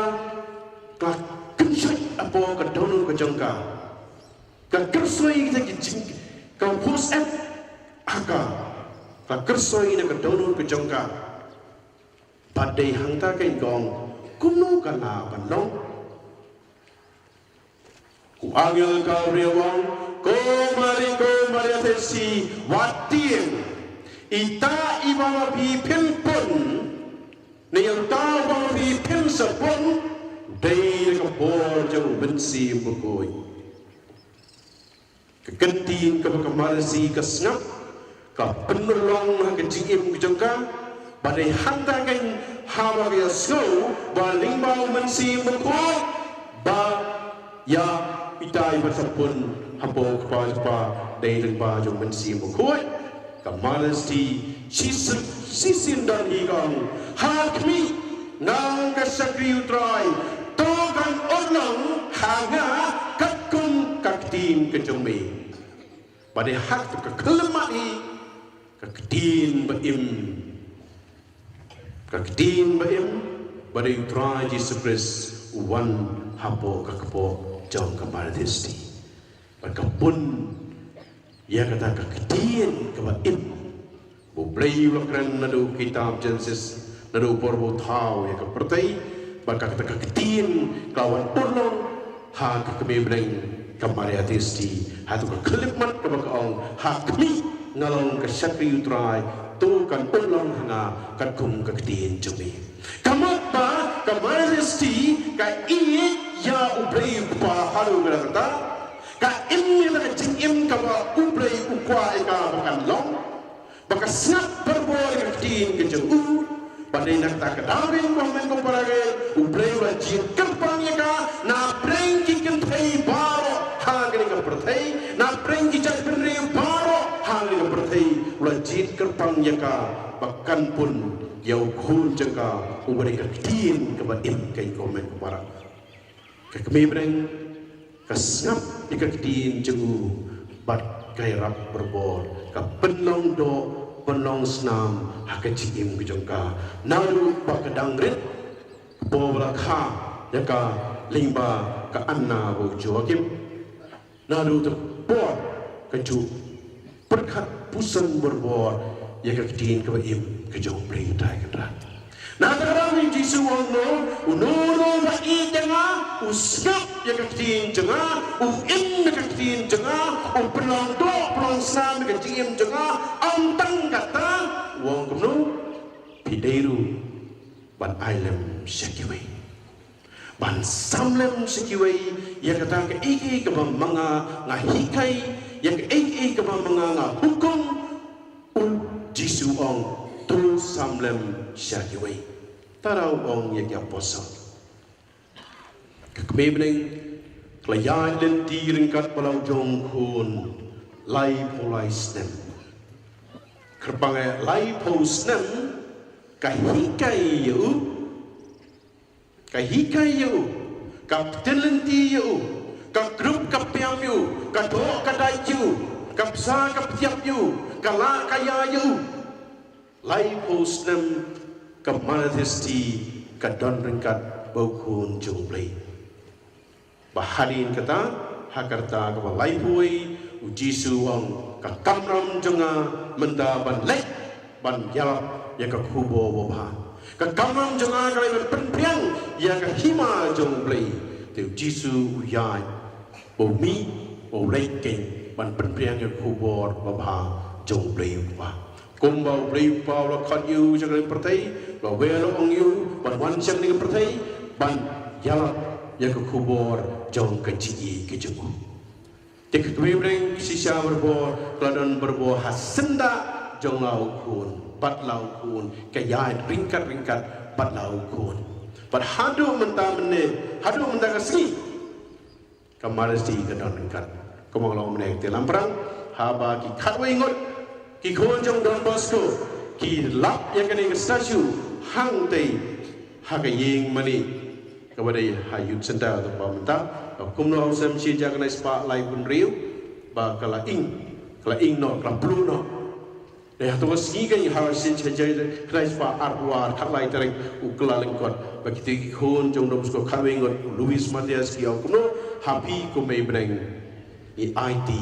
ka kynshoit hapoh ka dohnud ka jong ka. Ka kyrsoi kita ki jing, ka pus et ha ka, ka kyrsoi na ka dohnud ka jong ka. Bad dei hangta kein ka ong kumno ka lah ban long. U angel Gabriel u ong: Ko Mari, ko Maria Theisotti, wat tieng. Ita iba ma phi phin pun, ne ïa uta uba ma phi phin sa pun, dei da ka bor jong u Mynsiem Bakhuid. Ka ktien kaba ka Maria Theisotti ka sngap, ka pynurlong ha ka jingim ka jong ka, bad dei hangta kein haba ka ïohsngew ba lyngba u Mynsiem Bakhuid, ba ïa ita iba sa pun hapoh u kpa jong u Kpa dei lyngba jong u Mynsiem Bakhuid. Ka Maria Theisotti shisien, shisien don hi ka ong: Ha khmih, Nga ong ka shakri U Trai, to kan urlong ha nga katkum ka ktien ka jong me. Bad ha kata ka khyllipmat hi ka ktien ba im, ka ktien ba im ba dei U Trai Jisu Khrist u wan hapoh ka kpoh jong ka Mariath Esti. Bad ka pun ïa kata ka ktien kaba im ba U Blei u la kren naduh kitab Genesis, naduh por ba u thaw ïa ka pyrthei, bad kata ka ktien ka wan urlong ha ka kmie bneng ka Mariath Esti. Hato ka khyllipmat kaba ka ong, ha khmih nga long ka shakri U Trai, to kan urlong ha nga katkum ka ktien jong me. Ka mut ba ka Mariath Esti ka ïeit ïa U Blei U Kpa haduh katta katta. Ka im ïa ka jingim kaba U Blei u kwah ïa ka ba kan long. Ba ka sngap barabor ïa ka ktien ka jong u. Ba dei na kata ka daw ba, ko hynmen ko para, U Blei u la jied kyrpang ïa ka na pdeng ki kynthei baroh ha kane ka pyrthei, na pdeng ki jaitbynriew baroh ha kane ka pyrthei. U la jied kyrpang ïa ka ba kan pun ïa u khun jong ka uba dei ka ktien kaba im, ko hynmen ko para. Ka kmie bneng ka sngap ïa ka ktien jong u bad ka ïarap barabor, ka pynlong doh pynlong snam ha ka jingim ka jong ka. Naduh ba ka dang rit, ka por ba la kha ïa ka lyngba ka Anna bad u Joakim. Naduh te por ka ju pyrkhat puson barabor ïa ka ktien kaba im ka jong U Blei Trai Kynrad. Na kata ka daw U Jisu u ong, uno uno ba ïeit ïa nga u sngap ïa ka ktien jong nga, u im ïa ka ktien jong nga, u pynlong doh pynlong snam ïa ka jingim jong nga. Ym tang kata, u ong kumno, phi dei ruh ban ai lem sha kiwei, ban sam lem sha kiwei ïa kata kaei kaei kaba ma nga nga hikai, ïa kaei kaei kaba ma nga nga hukum. U Jisu u ong, to sam lem sha kiwei. Te u ong ïa ki apostol. Ka kmie bneng ka la ïaid lynti ryngkat bad la u jong u khun laiphew lai snem. Kyrpang, eh, laiphew snem ka hikai ïa u, ka hikai ïa u, ka btin lynti ïa u, ka kdup ka piam ïa u, ka doh ka dait ïa u, ka bsa ka ptiap ïa u, ka lah ka ïa ïa u. Laiphew snem ka Mariath Esti ka don ryngkat bad u Khun jong U Blei. Ba hadien kata, ha ka rta kaba laiphew wei, U Jisu u ong, ka kamram jong nga mynta ban leit ban ïalap ïa ka khubor babha. Ka kamram jong nga ka leit ban pynphriang ïa ka hima jong U Blei. Te U Jisu u ïaid, u mih, u leit keiñ ban pynphriang ïa ka khubor babha jong U Blei U Kpa. Kumba U Blei U Kpa u la khot ïa u sha kane ka pyrthei, u la wer ong ïa u ban wan sha kane ka pyrthei ban ïalap ïa ka khubor jong ka jingïeit ka jong u. Te ka kmie bneng shisha barabor ka la don barabor ha syndah jong la u khun, bad la u khun, ka ïaid ryngkat ryngkat bad la u khun. Bad haduh mynta mynne, haduh mynta ka sngi, ka Mariath Esti ka don ryngkat. Kumba nga la ong mynne, te lamphrang, haba ki khatwei ngut ki khun jong Don Bosco ki lap ïa kane ka statue hangtei ha ka ïing mane kaba dei ha Youth Centre, te ba mynta, kumno ha u snem shi hajar khyndai spah laiphew hynriew, ba ka la ing, ka la ing noh, ka la plu noh. Te hato ka sngi ka ïing ha shi hajar khyndai spah arphew ar, khatlai tarik u Kyllalyngkot, ba kito ki khun jong Don Bosco khatwei ngut, u Luis Matias, ki ong kumno, ha phi ko mei bneng, ngi aiti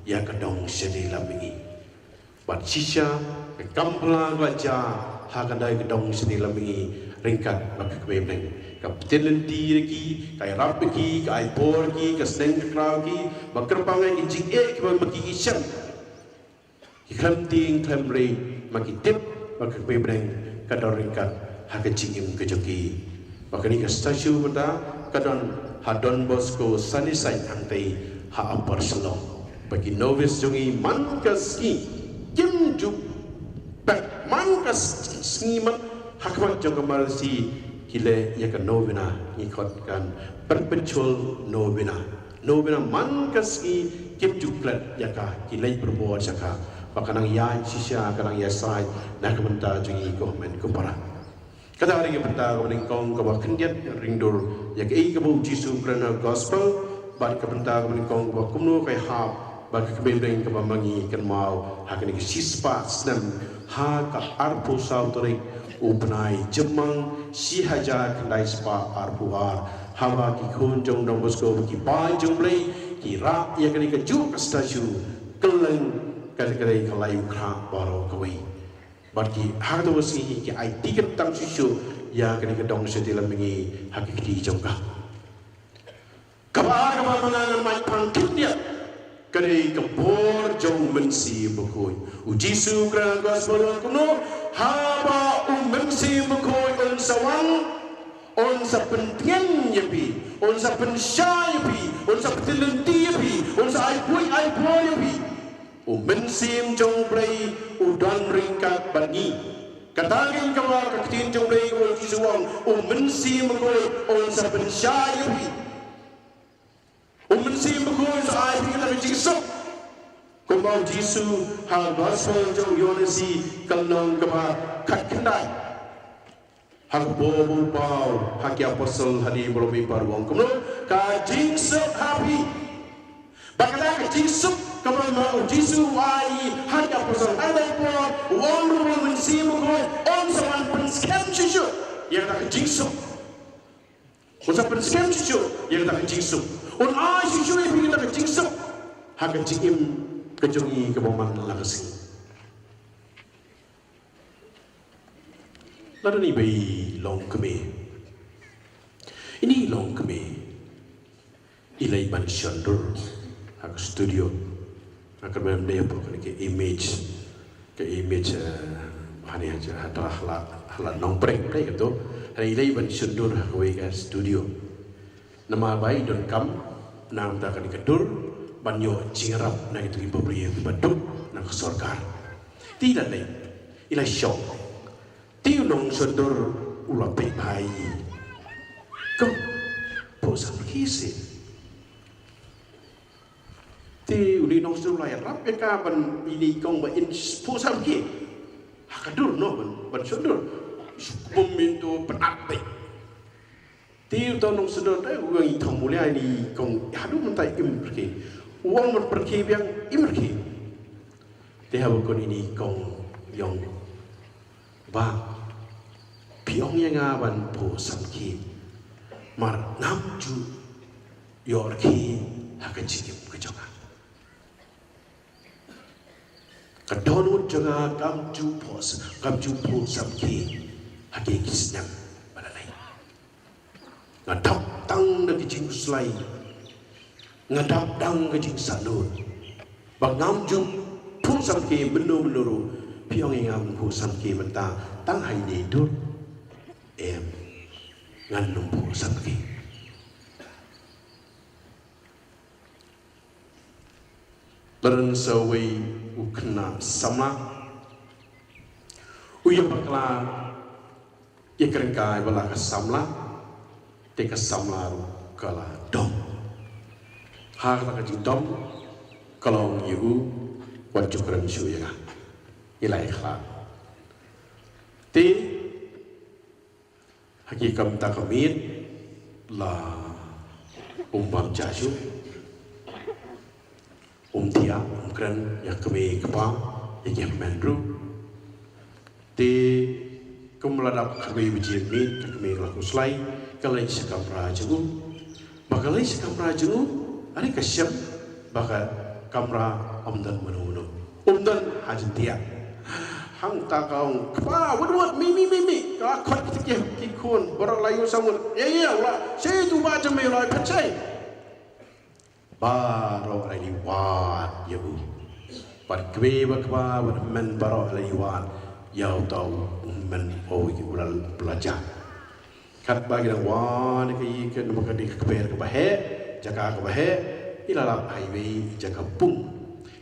ïa ka dong shane lam mihngi. Bad shisha ka kam pla ka la jia ha kane ka dong shane lam mihngi ryngkat bad ka kmie bneng. Ka btin lynti ïa ki, ka ïarap ïa ki, ka ai bor ïa ki, ka sneng ka kraw ïa ki, ba kyrpang ïa ki jingeh kiba ma ki ki shem. Ki khlem tieng khlem rieh, ma ki tip ba ka kmie bneng ka don ryngkat ha ka jingim ka jong ki. Ba kane ka statue mynta ka don ha Don Bosco Sunnyside hangtei ha Upper Shillong. Ba ki novice jong ngi man ka sngi kim ju peit, man ka s-, sngi man ha khmat jong ka Mariath Esti ki leh ïa ka novena, ngi khot kan perpetual novena. Novena man ka sngi kim ju klet ïa ka, ki leit barabor sha ka. Ba ka nang ïaid shisha, ka nang ïasaid na ka bynta jong ngi ko hynmen ko para. Kata ka dei ka bynta kaba nyngkong kaba khyndiat ring dur ïa kaei kaba u Jisu u kren ha ka gospel, bad ka bynta kaba nyngkong kaba kumno ka ïahap bad ka kmie bneng kaba ma ngi kynmaw ha kane ka shispah snem ha ka arphew saw tarik u bnai Jymmang shi hajar khyndai spah arphew ar, haba ki khun jong Don Bosco, ki bai jong U Blei, ki rah ïa kane kajuh ka statue kylleng ka, ka dei ka Lai U Khrah baroh kawei. Bad ki ha kato ka sngi ki aiti kyntang shuh shuh ïa kane ka dong shatei lam mihngi ha ki kti jong ka. Kaba ar kaba ma nga ngan mait pang khyndiat ka dei ka bor jong U Mynsiem Bakhuid. U Jisu u kren ha ka gospel u ong kumno? Haba U Mynsiem Bakhuid un sa wan, un sa pyntngen ïa phi, un sa pynshai ïa phi, un sa pyntngen ïa phi, un sa ai buit ai bor ïa phi. U Mynsiem jong U Blei u don ryngkat bad ngi. Kata ka dei kaba ka ktien jong U Blei kaba u Jisu u ong, U Mynsiem Bakhuid un sa pynshai ïa phi. U Mynsiem Bakhuid un sa ai phi kata ka jingsuk. Kumba u Jisu ha ka gospel jong u Ïoannis ka lynnong kaba khatkhyndai, ha kaba u paw ha ki apostol hadien ba la mih pat u ong kumno? Ka jingsuk ha phi. Bad kata ka jingsuk kaba ma u Jisu u ai ha ki apostol hadien ba u ong ruh ba U Mynsiem Bakhuid un sa wan pynskhem shuh shuh ïa kata ka jingsuk. Un sa pynskhem shuh shuh ïa kata ka jingsuk. Un ai shuh shuh ïa phi kata ka jingsuk ha ka jingim ka jong ngi kaba man la ka sngi. Lada ine i ba i long kmie, ine i long kmie, i la i ban shon dur ha ka studio. Nga kyrmen ym dei hapoh kane ka image, ka image, eh, ba hane ha, ha, ha la, ha la Nongpdeng pdeng kato. Hane i la i ban shon dur ha kawei ka studio. Namar ba i donkam na ka bynta kane ka dur ban ïoh jingïarap na kito ki bapli kiba duk na ka sorkar. Te i la leit, i la shong. Te u nongshon dur u la peit bha ïa i. Ko, phuh samrkhie seh. Te une u nongshon dur u la ïarap ïa ka ban ine i kong ba in phuh samrkhie ha ka dur noh ban, ban shon dur. Shu bym mynta pynat beit. Te uta u nongshon dur te u ong i thong mulia ine i kong, haduh mynta im rkhie. U ong ban pyrkhie biang im rkhie. Te haba khot ine i kong i ong, Bah, phi ong ïa nga ban phuh samrkhie, mar ngam ju ïoh rkhie ha ka jingim ka jong nga. Ka dohnud jong nga kam ju phuh, kam ju phuh samrkhie ha ki snem ba la leit. Nga dap tang da ki jingkhuslai, nga dap tang da ki jingsahnud. Ba ngam ju phuh samrkhie mynno mynno ruh. Phi ong ïa nga ban phuh samrkhie mynta tang ha ine i dur? Em, ngan ym phuh samrkhie. Lada sa uwei u khynnah samla u ïa bakla ïa ka ryngkai ba la ka samla, te ka samla ruh ka la dom. Ha kata ka jingdom ka la ong ïa u, wat ju kren shuh ïa nga, ngi la ïakhlad. Te ha ki kam ta ka miet la um bam ja shuh, um thiah, um kren ïa ka kmie ka kpa, ïa ki hynmen ruh. Te kum la dap khatwei baje miet ka kmie ka la khuslai, ka leit sha kamra jong u. Ba ka leit sha kamra jong u, are ka shem ba ka kamra ym don mano mano. Um don ha jingthiah. Hangta ka ong, kpa, wat wat, mih mih mih mih. Ka khot kita ki, ki khun baroh la ïoh samut. Ïa ïa, la shei tu ba jam ïa la phat shei. Baroh la ïa wad ïa u. Bad kmie bad kpa bad hynmen baroh la ïa wad ïa uta u hynmen, u ïa u la pynlait. Katba ki dang wan ka ïa ka, namar ka dei ka kper kaba heh, jaka kaba heh, i la lap ha iwei i jaka pung.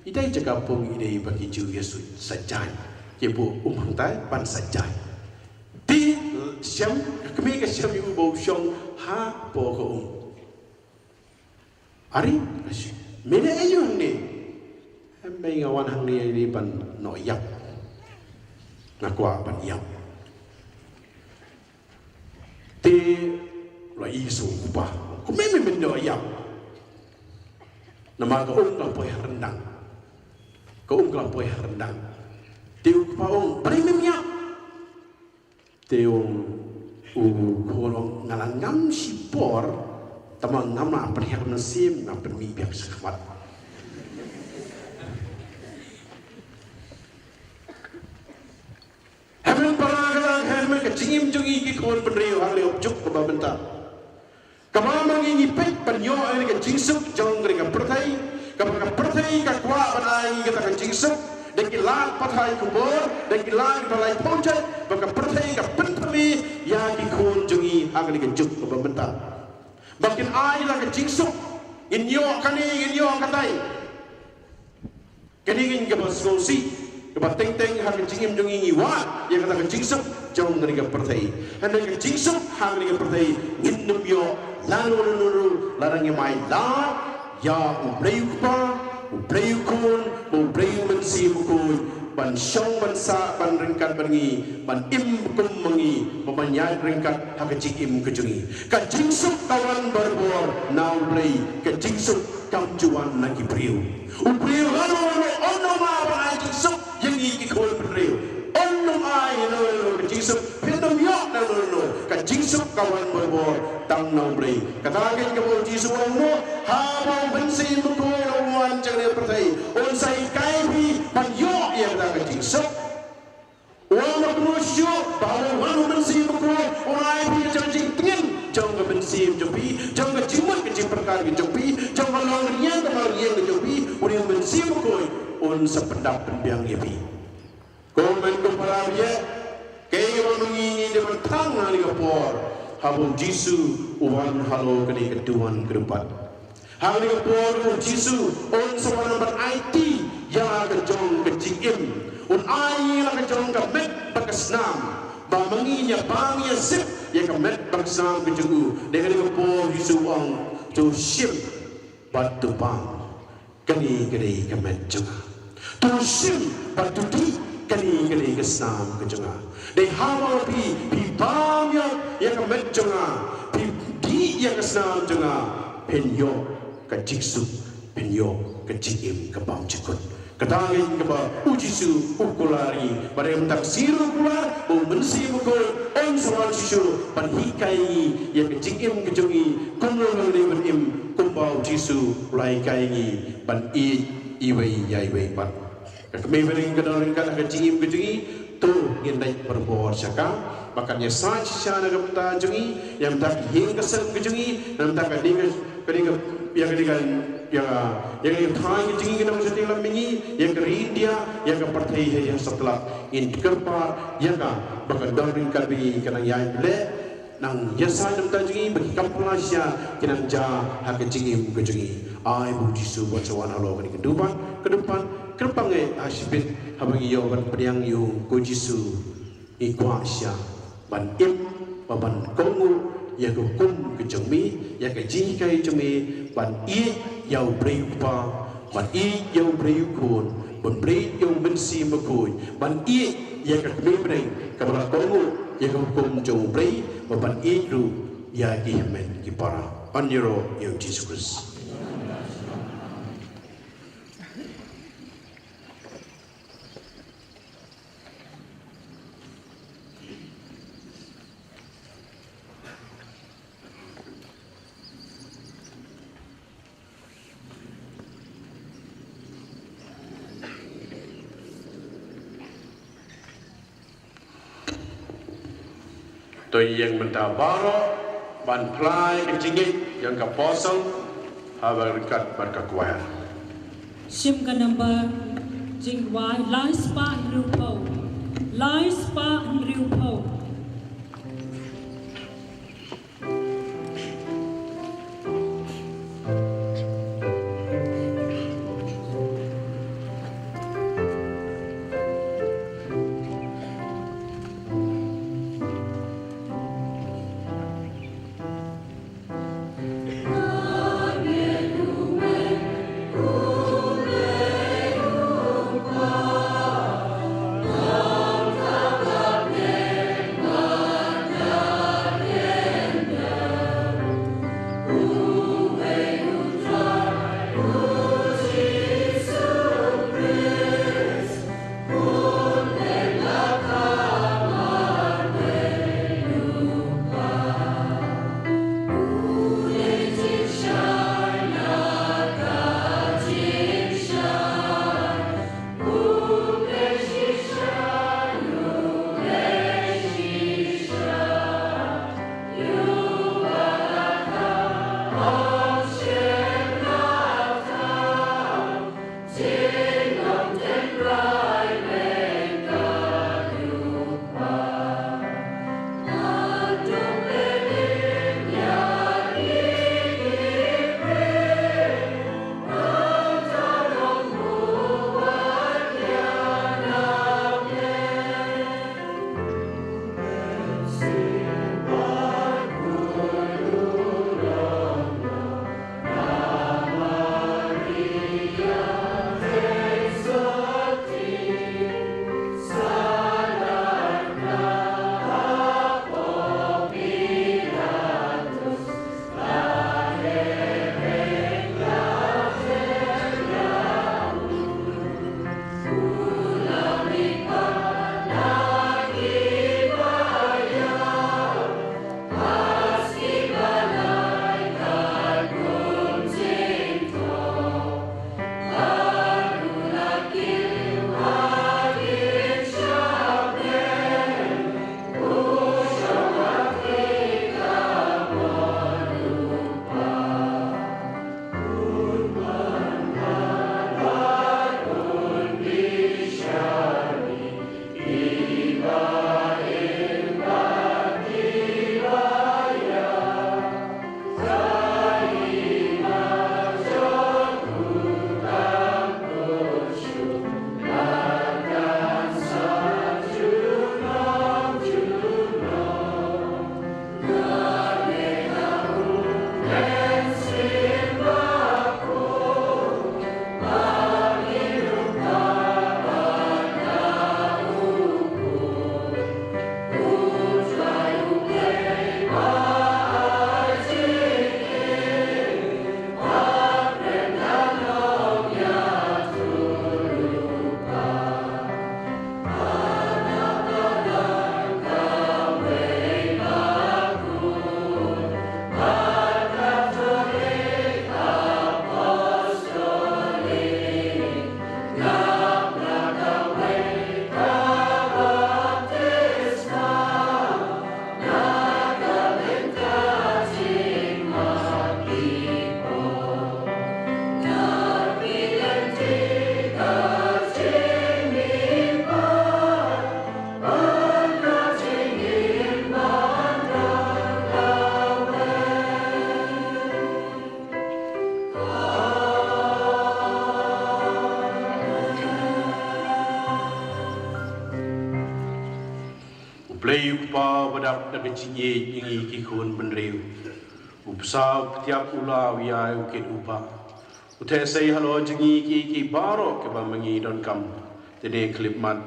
Ita i jaka pung i dei ba ki ju ïa shu saitjaiñ. Ki buh um hangtai ban saitjaiñ. Te shem, ka kmie ka shem ïa u ba u shong hapoh ka um. Ari, me leh aïu hangne? Em, mei nga wan hangne ïa ban noh ïap. Nga kwah ban ïap. Te la i sa u kpa, kumne me men ïoh ïap? Namar ka um ka la poi ha ryndang. Ka um ka la poi ha ryndang. Te u kpa u ong, balei mem ïap? Te u ong, u khun u ong, nga la ngam shipor, tangba ngam lah pynhiar mynsiem, nga pynmih biang shakhmat. Hynrei para, kata ka dei ka jingim jong ngi ki khun bynriew hangne ha ka juk kaba mynta. Kaba ma ngi ngi peit ban ïoh ïa ka jingsuk jong kane ka pyrthei, kaba ka pyrthei ka kwah ban ai ngi kata ka jingsuk da ki lad pathai khubor, da ki lad pathai pynjah, ba ka pyrthei ka pynthame ïa ki khun jong ngi ha kane ka juk kaba mynta. Ba kin ai la ka jingsuk, ngin ïoh kane, ngin ïoh katai. Kane ngin kaba sngewsih, kaba teng teng ha ka jingim jong ngi ngi wad ïa kata ka jingsuk jong kane ka pyrthei. Hynrei ka jingsuk ha kane ka pyrthei ngin ym ïoh lano lano, lada ngim ai lad ïa U Blei U Kpa, U Blei U Khun, U Blei U Mynsiem Bakhuid, ban shong ban sah ban ryngkat bad ngi, ban im kum ma ngi, bad ban ïaid ryngkat ha ka jingim ka jong ngi. Ka jingsuk ka wan barabor na U Blei, ka jingsuk kam ju wan na ki briew. U briew lano lano un ym lah ban ai jingsuk ïa ngi ki khun bynriew. Un ym ai lano lano ka jingsuk, phin ym ïoh lano lano. Ka jingsuk ka wan barabor tang na U Blei. Kata ka dei kaba U Jisu u ong mo, haba U Mynsiem Bakhuid u wan sha kane ka pyrthei, un sa hikai phi ban ïoh ïa kata ka jingsuk. U ong kumno shuh, ba haba u wan U Mynsiem Bakhuid un ai phi ka jingtngit jong ka mynsiem jong phi, jong ka jingmut ka jingpyrkhat ka jong phi, jong ka longriang ka malriang ka jong phi, une U Mynsiem Bakhuid un sa pyndap pynbiang ïa phi. Ko hynmen ko para, ïa kaei kaba ma ngi ngi dei ban thang ha kane ka por, haba U Jisu u wan halor kane ka duwan ka dewbad. Ha kane ka por U Jisu un sa wan ban aiti ïa la ka jong ka jingim. Un ai ïa la ka jong ka met bad ka snam, ba ma ngi ngin ïa bam ïa sip ïa ka met bad ka snam ka jong u. Dei kane ka por U Jisu u ong, to shim bad to bam. Kane ka dei ka met jong nga. To shim bad to dih, kane ka dei ka snam ka jong nga. Dei haba phi, phi bam ïa, ïa ka met jong nga, phi dih ïa ka snam jong nga, phin ïoh ka jingsuk, phin ïoh ka jingim ka bymjukut. Kata ka dei kaba U Jisu u kular ïa ngi. Bad ïa mynta ka sngi ruh u kular ba U Mynsiem Bakhuid un sa wan shuh shuh ban hikai ïa ngi ïa ka jingim ka jong ngi, kumno ngi dei ban im kumba U Jisu u la hikai ïa ngi ban ïeit iwei ïa iwei pat. Ka kmie bneng ka don ryngkat ha ka jingim ka jong ngi, to ngin leit barabor sha ka, ba kan ïasaid shisha na ka bynta jong ngi, ïa ka bynta ka ïing ka sem ka jong ngi, na ka bynta ka ding ka, ka ding ka, ïa ka ding ka, ïa ka, ïa ka ïing ka jong ngi ka don shatei lam mihngi, ïa ka ri India, ïa ka pyrthei hadien satlak, ngin kyrpad ïa ka, ba kan don ryngkat bad ngi, ka nang ïaid leh, nang ïasaid na ka bynta jong ngi, ba ki kam pynlait shisha ki nang jia ha ka jingim ka jong ngi. Ai ba U Jisu un sa wan halor kane ka dewbad, ka dewbad, kyrpang eh ha shibit haba ngi ïoh ban pdiang ïa u ko Jisu. Ngi kwah shisha ban im, ba ban kohnguh ïa ka hukum ka jong me, ïa ka jinghikai jong me, ban ïeit ïa U Blei U Kpa, ban ïeit ïa U Blei U Khun, ban ïeit ïa U Mynsiem Bakhuid, ban ïeit ïa ka kmie bneng kaba la kohnguh ïa ka hukum jong U Blei, bad ban ïeit ruh ïa ki hynmen ki para. Yn ïaroh ïa U Jisu Khrist. To ïeng mynta baroh ban phla ïa ka jingngeit jong ka apostle haba ryngkat bad ka choir. Shim ka number jingkwai lai spah hynriewphew. Lai spah hynriewphew. Blei u Kpa badap da ka jingïeit ïa ngi ki khun bynriew. U bsa u ptiap u la u ïai u kit u ba. U theh sei halor jong ngi ki ki baroh kiba ma ngi donkam. Te ne khlip mat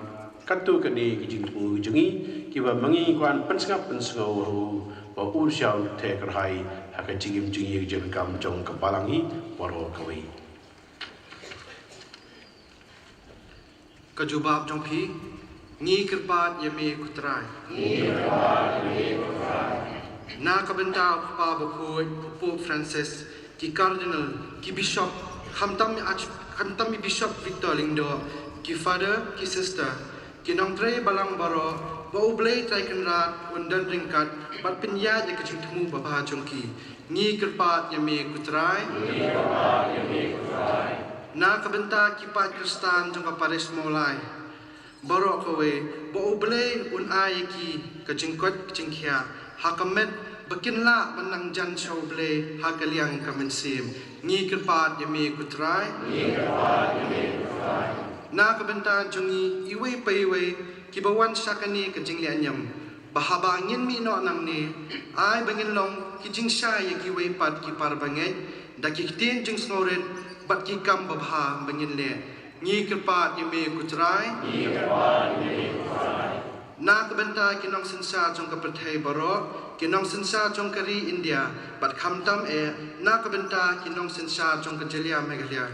katto katne ki jingthmu jong ngi kiba ma ngi kwah pynsngap pynsngew ruh ba u sha u theh kyrhai ha ka jingim jong ngi jingkam jong ka balang hi baroh kawei. Ka jubab jong phi, ngi kyrpad ïa me ko Trai. Ngi kyrpad ïa me ko Trai. Na ka bynta u Kpa Bakhuid, u Pope Francis, ki Cardinal, ki Bishop, khamtam i Arch-, khamtam i Bishop Victor Lyngdoh, ki Father, ki Sister, ki nongtrei balang baroh, ba U Blei Trai Kynrad un don ryngkat bad pynïaid ïa ka jingthmu babha jong ki. Ngi kyrpad ïa me ko Trai. Ngi kyrpad ïa me ko Trai. Na ka bynta ki paid Khristan jong ka Parish Mawlai baroh kawei, ba U Blei un ai ïa ki ka jingkoit ka jingkhiah ha ka met ba kin lah ban nang jan sha U Blei ha ka liang ka mynsiem. Ngi kyrpad ïa me ko Trai. Ngi kyrpad ïa me ko Trai. Na ka bynta jong ngi iwei pa iwei kiba wan sha kane ka jingleh niam, ba haba ngin mih noh nangne, ai ba ngin long ki jingshai ïa kiwei pat ki para bangeit da ki ktien jingsngewrit bad ki kam babha ba ngin leh. Ngi kyrpad ïa me ko Trai. Ngi kyrpad ïa me ko Trai. Na ka bynta ki nongsynshar jong ka pyrthei baroh, ki nongsynshar jong ka ri India bad khamtam eh na ka bynta ki nongsynshar jong ka jylla Meghalaya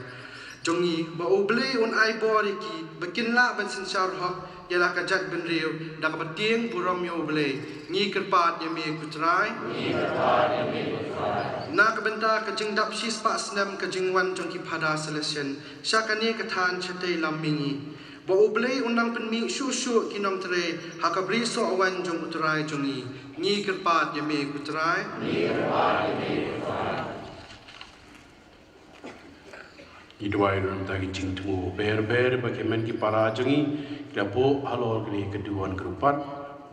jong ngi, ba U Blei un ai bor ïa ki ba kin lah ban synshar hok ïa la ka jaitbynriew da kaba tieng burom ïa U Blei. Ngi kyrpad ïa me ko Trai. Ngi kyrpad ïa me ko Trai. Na ka bynta ka jingdap shispah snem ka jingwan jong ki Phadar Salesian sha kane ka thaiñ shatei lam mihngi, ba U Blei un nang pynmih shuh shuh ki nongtrei ha ka brisoh wan jong U Trai jong ngi. Ngi kyrpad ïa me ko Trai. Ngi kyrpad ïa me ko Trai. Ngi duwai ruh na ka bynta ki jingthmu bapher bapher ba ki hynmen ki para jong ngi ki la buh halor kane ka duwan ka rupat.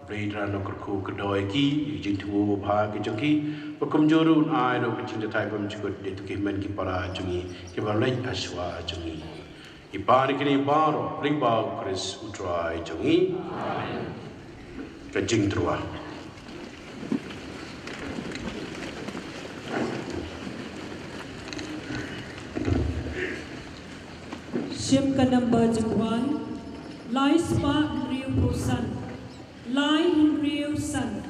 Blei Trai un kyrkhu kyrdoh ïa ki, ïa ki jingthmu babha ki jong ki, ba kumjuh ruh un ai ruh ka jingthait bymjukut ïa kito ki hynmen ki para jong ngi kiba leit hashwa jong ngi. Ngi pan ïa kine baroh lyngba U Khrist U Trai jong ngi. Ka jingtyrwa. Shim ka number jingwan, lai spah hynriew phew san, lai hynriew san.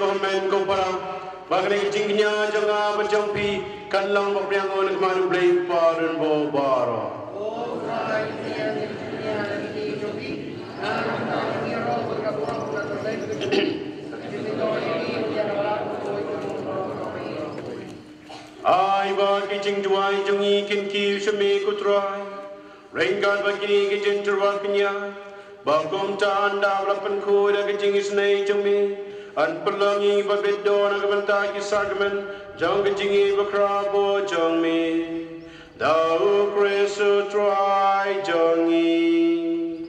Ko hynmen ko para, ba kane ka jingkñia jong nga bad jong phi kan long ba pdiang na ka bynta U Blei Kpa don bor baroh. Ai ba ki jingduwai jong ngi kin kiew sha me ko Trai. Ryngkat bad kine ki jingtyrwa kñia, ba kumta ynda la pynkhuid da ka jingisynei jong me, yn pynlong ngi ba bit don na ka bynta ki sakramen jong ka jingïeit bakhraw bor jong me. Da U Khrist U Trai jong ngi.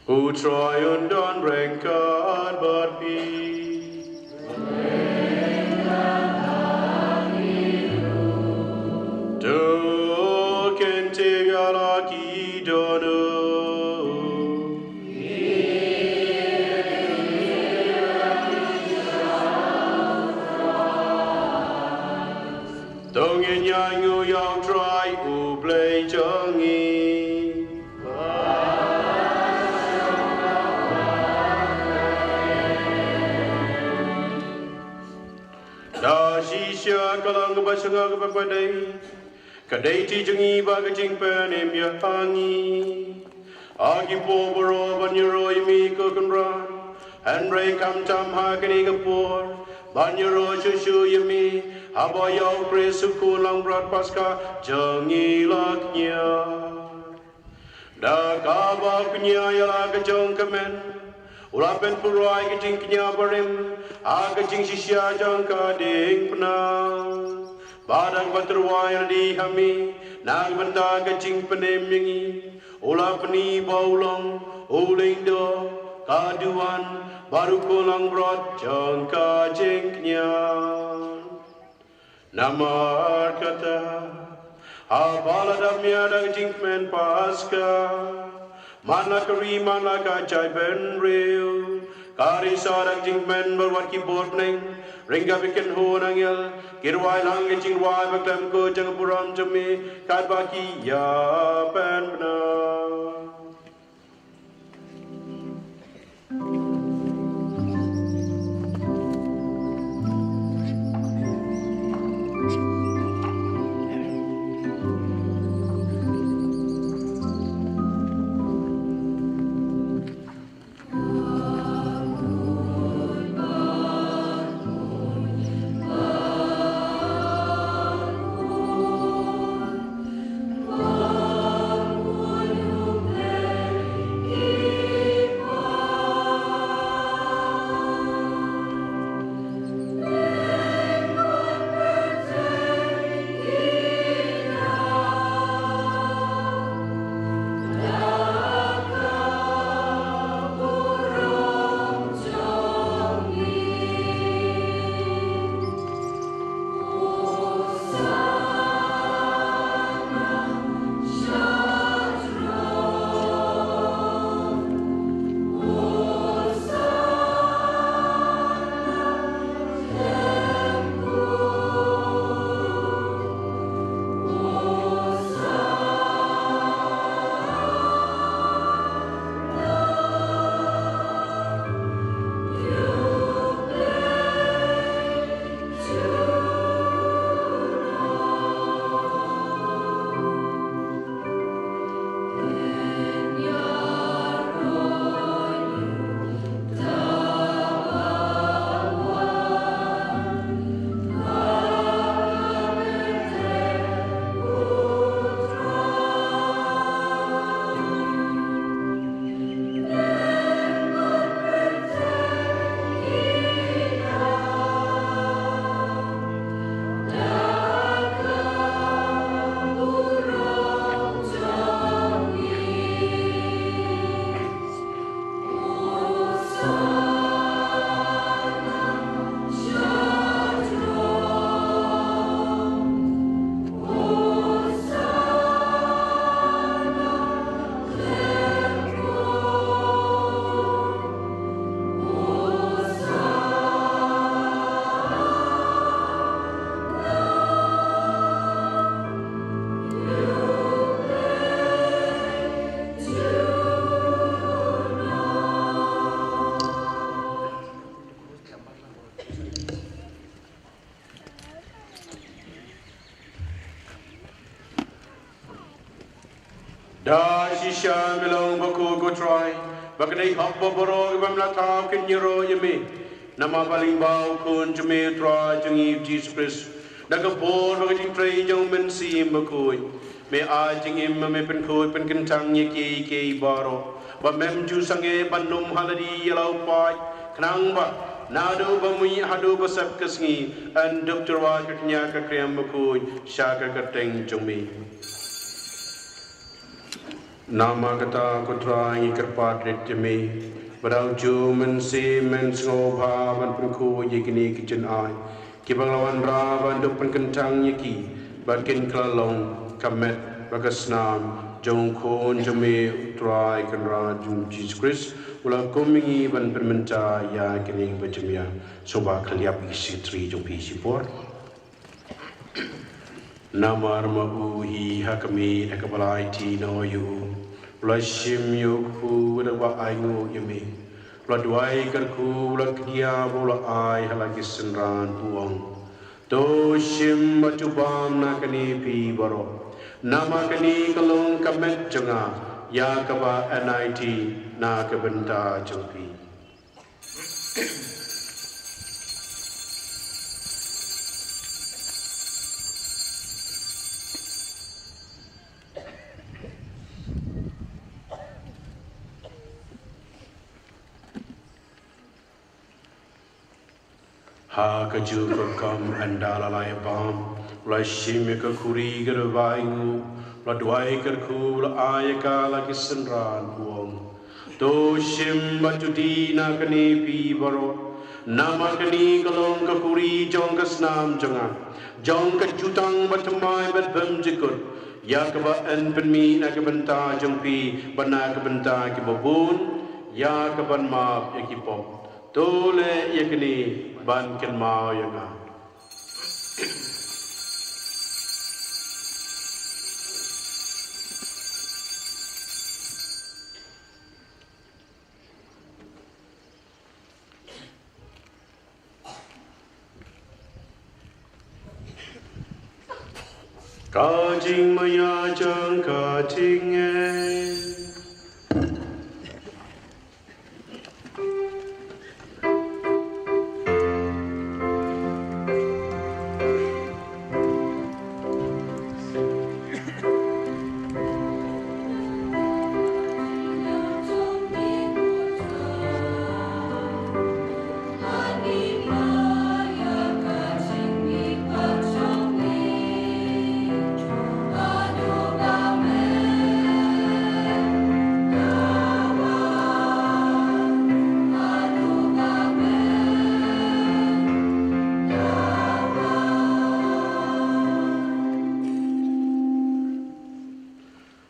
U Trai un don ryngkat bad phi. To kyntiew ïa la ki dohnud. To ngin ïainguh ïa U Trai U Blei jong ngi. Da shisha ka long kaba shongkun kaba dei, ka dei ti jong ngi bad ka jingpynim ïa ngi. Ha ki por baroh ban ïaroh ïa me ko Kynrad, hynrei khamtam ha kane ka por ban ïaroh shuh shuh ïa me, haba ïa U Khrist U Khun Langbrot Paskha jong ngi la kñia. Da kaba kñia ïa la ka jong ka met, u la pynpuroi ka jingkñia barim ha ka jingshisha jong ka diengphna. Bad da kaba tyrwa ïa lade ha me na ka bynta ka jingpynim ïa ngi, u la pyni ba u long u lyngdoh, ka duwan bad u Khun Langbrot jong ka jingkñia. Namar kata, haba la dap miet da ka jingkmen Paskha, man la ka ri man la ka jaitbynriew, ka ri sa da ka jingkmen bad wat ki bor bneng, ryngkat bad ki kynhun angel, ki rwai lang ka jingrwai bakhlem kut jong ka burom jong me, katba ki ïa pynbna. Da shisha me long bakhuid, ko Trai, ba ki dei hok ba baroh kiba me la thaw kin ïaroh ïa me. Namar ba lyngba u Khun jong me u Trai jong ngi Jisu Khrist, da ka bor bad ka jingtrei jong u Mynsiem Bakhuid, me ai jingim bad me pynkhuid pynkyntang ïa kiei kiei baroh, ba mem ju sangeh ban ym ha lade ïa la u paid, khnang ba naduh ba mih haduh ba sep ka sngi yn dup tyrwa ka kñia ka kriam bakhuid sha ka kyrteng jong me. Namar kata, ko Trai, ngi kyrpad rit ïa me ba da u Mynsiem men sngewbha ban pynkhuid ïa kine ki jingai, kiba la wanrah ban dup pynkyntang ïa ki, ba kin kylla long ka met bad ka snam jong u Khun jong me u Trai Kynrad jong ngi Jisu Khrist, u la kum ïa ngi ban pynmynta ïa kine kiba jam ïa. Sngewbha khylliap ïa ki secretary jong phi shipor. Namar ma u hi ha ka miet ha kaba la aiti noh ïa u, u la shim ïa u kpu da kaba ainguh ïa me, u la duwai kyrkhu, u la kñia bad u la ai ha la ki synran, u ong: To shim bad to bam na kane phi baroh, namar kane ka long ka met jong nga, ïa kaba yn aiti na ka bynta jong phi. Ha kajuh ka kam, ynda la ïa bam, u la shim ïa ka khuri da kaba ainguh, u la duwai kyrkhu, u la ai ïa ka ha la ki synran, u ong: To shim bad to die na kane phi baroh, namar kane ka long ka khuri jong ka snam jong nga, jong ka jutang bathymmai bad bymjukut, ïa kaba yn pynmih na ka bynta jong phi bad na ka bynta kiba bun, ïa kaban map ïa ki pop. To leh ïa kane ban kynmaw ïa nga. Ka jingmaïa jong ka jingeh.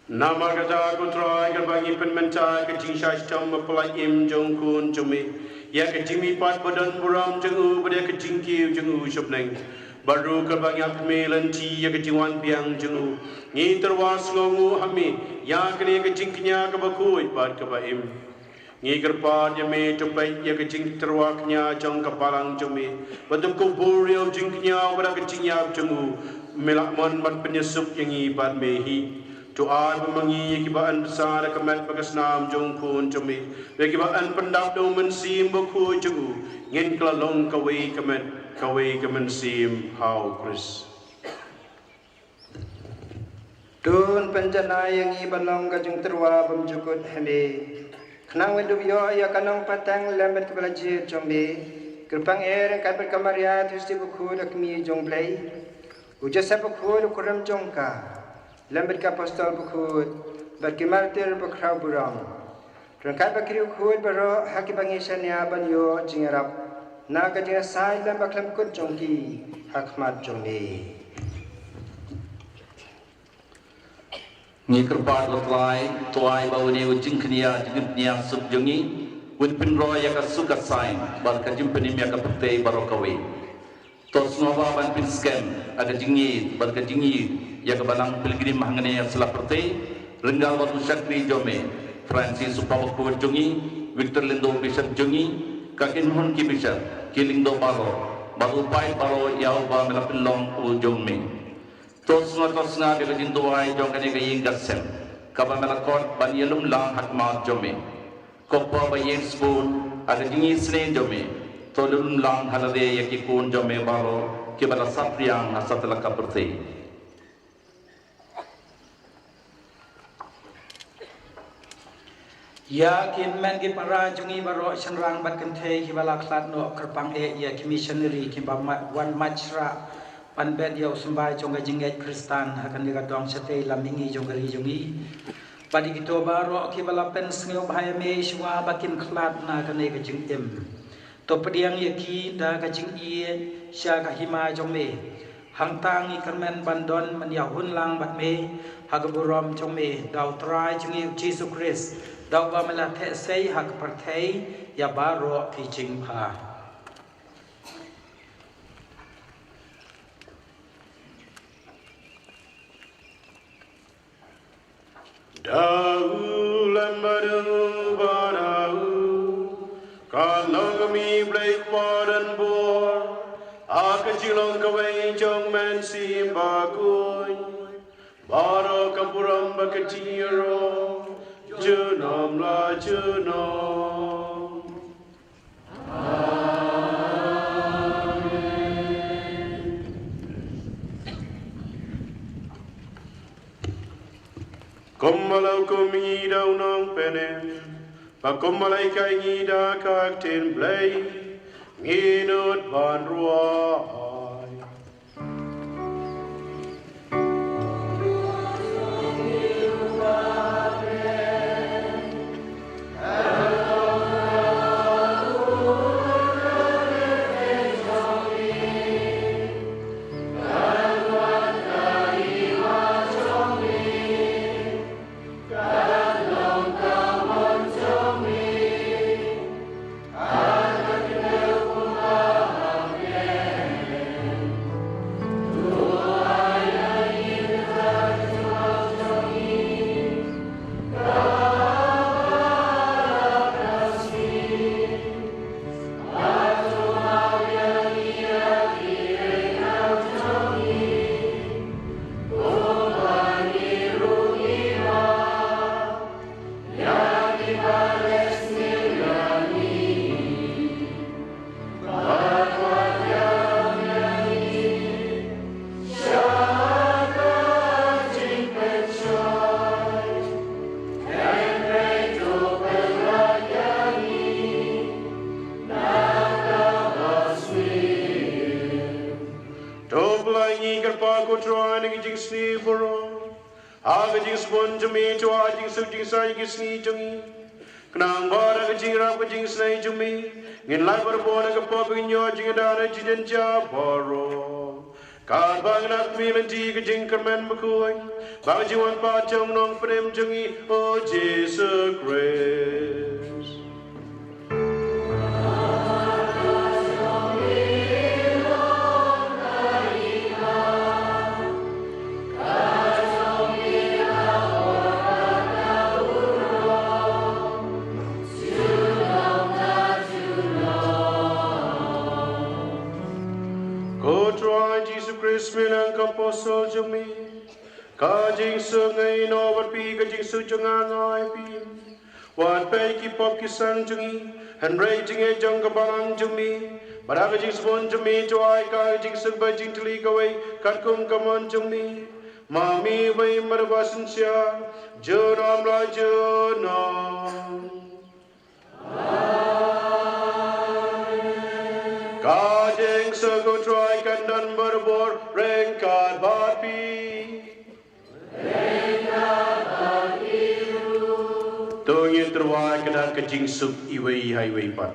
Namar kata, ko Trai, katba ngi pynmynta ka jingshah shitom baphylla im jong u Khun jong me, ïa ka jingmihpat badonburom jong u, bad ïa ka jingkiew jong u shaphrang, bad ruh katba ngi ap me lynti ïa ka jingwan biang jong u, ngi tyrwa sngewnguh ha me ïa kane ka jingkñia kaba khuid bad kaba im. Ngi kyrpad ïa me, to peit ïa ka jingtyrwa kñia jong ka balang jong me, bad to kubur ïa u jingkñia uba da ka jingïap jong u, me la mon ban pynïasuk ïa ngi bad me hi. To ai ba ma ngi, ïa kiba yn bsa da ka met bad ka snam jong u Khun jong me, bad ïa kiba yn pyndap da u Mynsiem Bakhuid jong u, ngin kylla long kawei ka met, kawei ka mynsiem ha u Khrist. To pynjanai ïa ngi ban long ka jingtyrwa bymjukut ha me, khnang ba ngin dup ïoh ïa ka nongpateng lem bad kaba la jied jong me, kyrpang eh ryngkat bad ka Maria Theisotti Bakhuid, ka Kmie jong u Blei, u Joseph Bakhuid u kurim jong ka, lem bad ki apostol bakhuid bad ki martir bakhraw burom, ryngkat bad ki riewkhuid baroh ha kiba ngi shaniah ban ïoh jingïarap na ka jingïasaid lem bakhlem kut jong ki ha khmat jong me. Ngi kyrpad, ko Trai, to ai ba une u jingkñia, jingpynïasuk jong ngi, un pynroi ïa ka suk ka saiñ bad ka jingpynim ïa ka pyrthei baroh kawei. To sngewbha ban pynskhem ha ka jingïeit bad ka jingïeit ïa kaba nang pilgrim hangne ha sla pyrthei, ryngkat bad u shakri jong me Francis u Papa Bakhuid jong ngi, Victor Lindo u Bishop jong ngi, ka kynhun ki Bishop, ki lyngdoh baroh, bad u paid baroh ïa uba me la pynlong u jong me. To sngap, to sngap ïa ka jingduwai jong kane ka ïing ka sem. Kaba me la khot ban ïalum lang ha khmat jong me. Ko Kpa ba ïeit sbun, ha ka jingisynei jong me, to lum lang ha lade ïa ki khun jong me baroh kiba la sapriang ha satlak ka pyrthei. Ïa ki hynmen ki para jong ngi baroh, shynrang bad kynthei kiba la khlad noh kyrpang eh ïa ki missionary kiba ma-, wan mad shrah ban bet ïa u symbai jong ka jingngeit Khristan ha kane ka dong shatei lam mihngi jong ka ri jong ngi. Bad ïa kito baroh kiba la pynsngewbha ïa me shuwa ba kin khlad na kane ka jingim. To pdiang ïa ki da ka jingïeit sha ka hima jong me. Hangta ngi kyrmen ban don ban ïahun lang bad me ha ka burom jong me, da u Trai jong ngi u Jisu Khrist, da uba me la theh sei ha ka pyrthei ïa baroh ki jingbha. Da u lem bad u ba da u, ka long ka mi Blei Kpa don bor, ha ka jinglong kawei jong Mynsiem Bakhuid, baroh ka burom bad ka jingïaroh, junom la junom. Kumba la hukum ïa ngi da u Nongpynim, bad kumba la hikai ïa ngi da ka ktien Blei, ngin nud ban rwai. To pynlait ïa ngi, ko Trai, na ka jingsniew baroh. Ha ka jingsbun jong me, to ai jingsuk jingsaiñ ïa ki sngi jong ngi. Khnang ba da ka jingïarap ka jingisynei jong me, ngin lait barabor na ka pop, ngin ïoh jingïada na jingjynjar baroh. Katba ngi ïaid lynti ha ka jingkyrmen bakhuid bad ka jingwan pat jong u Nongpynim jong ngi, u Jisu Khrist. Ko Trai Jisu Khrist, me la ong ha ki apostol jong me, ka jingsuk nga ai noh bad phi, ka jingsuk jong nga nga ai phi. Wat peit ïa ki pop ki sang jong ngi, hynrei ïa ka jingïeit jong ka balang jong me. Bad ha ka jingsbun jong me, to ai ka jingsuk bad jingtylli kawei katkum ka mon jong me. Ma me uba im bad uba synshar, junom la junom. Ka jingsuk u Trai kan don barabor ryngkat bad phi. To ngin tyrwa ïa ka jingsuk iwei ha iwei pat.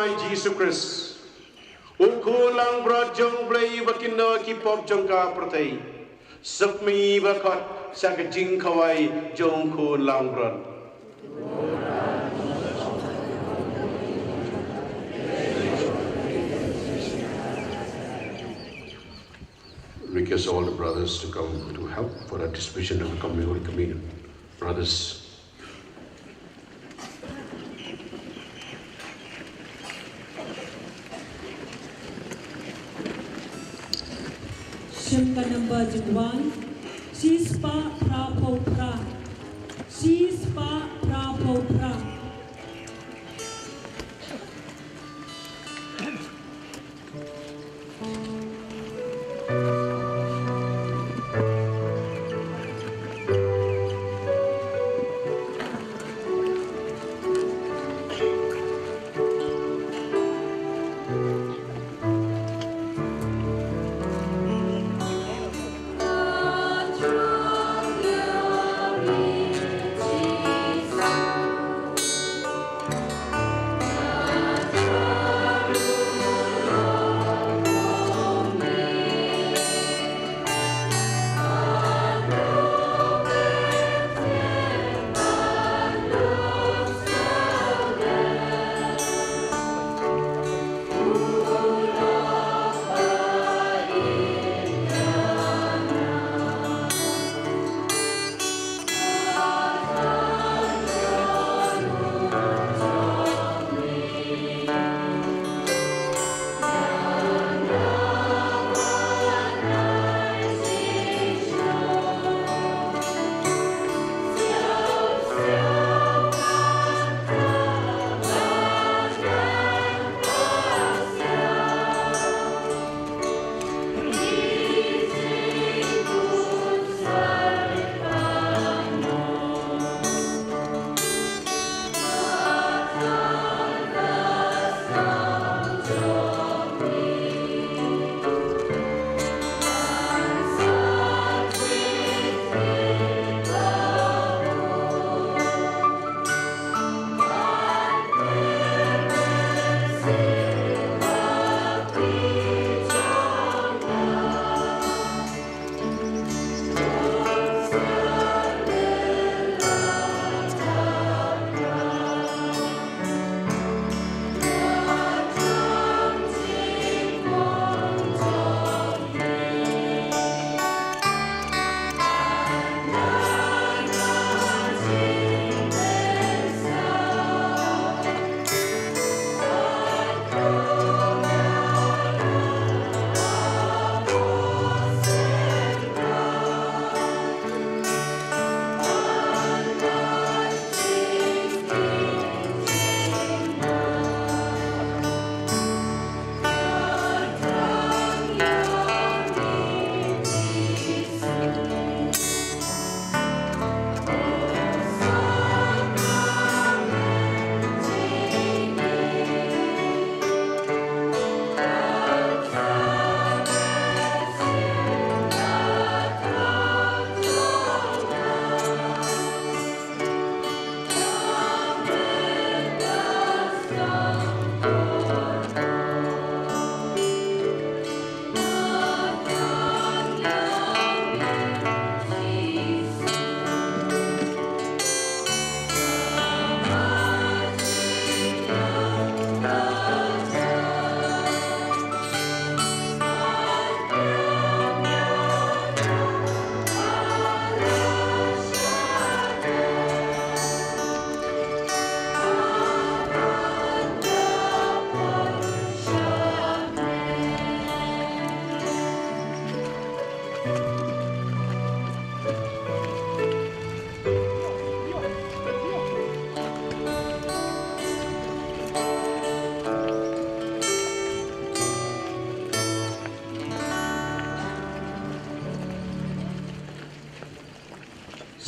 Jisu Khrist, u Khun langbrot jong U Blei uba kynnoh ïa ki pop jong ka pyrthei. Suk ma ngi bakhot sha ka jingkhawai jong u Khun langbrot. Request all the brothers to come to help for the distribution of the communion, Holy Communion. Brothers. Shim ka number jingwan, shispah phraphew phra. Shispah phraphew phra.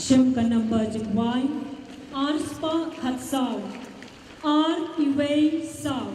Shim ka number jingwai, ar spah khatsaw, ar iwei saw.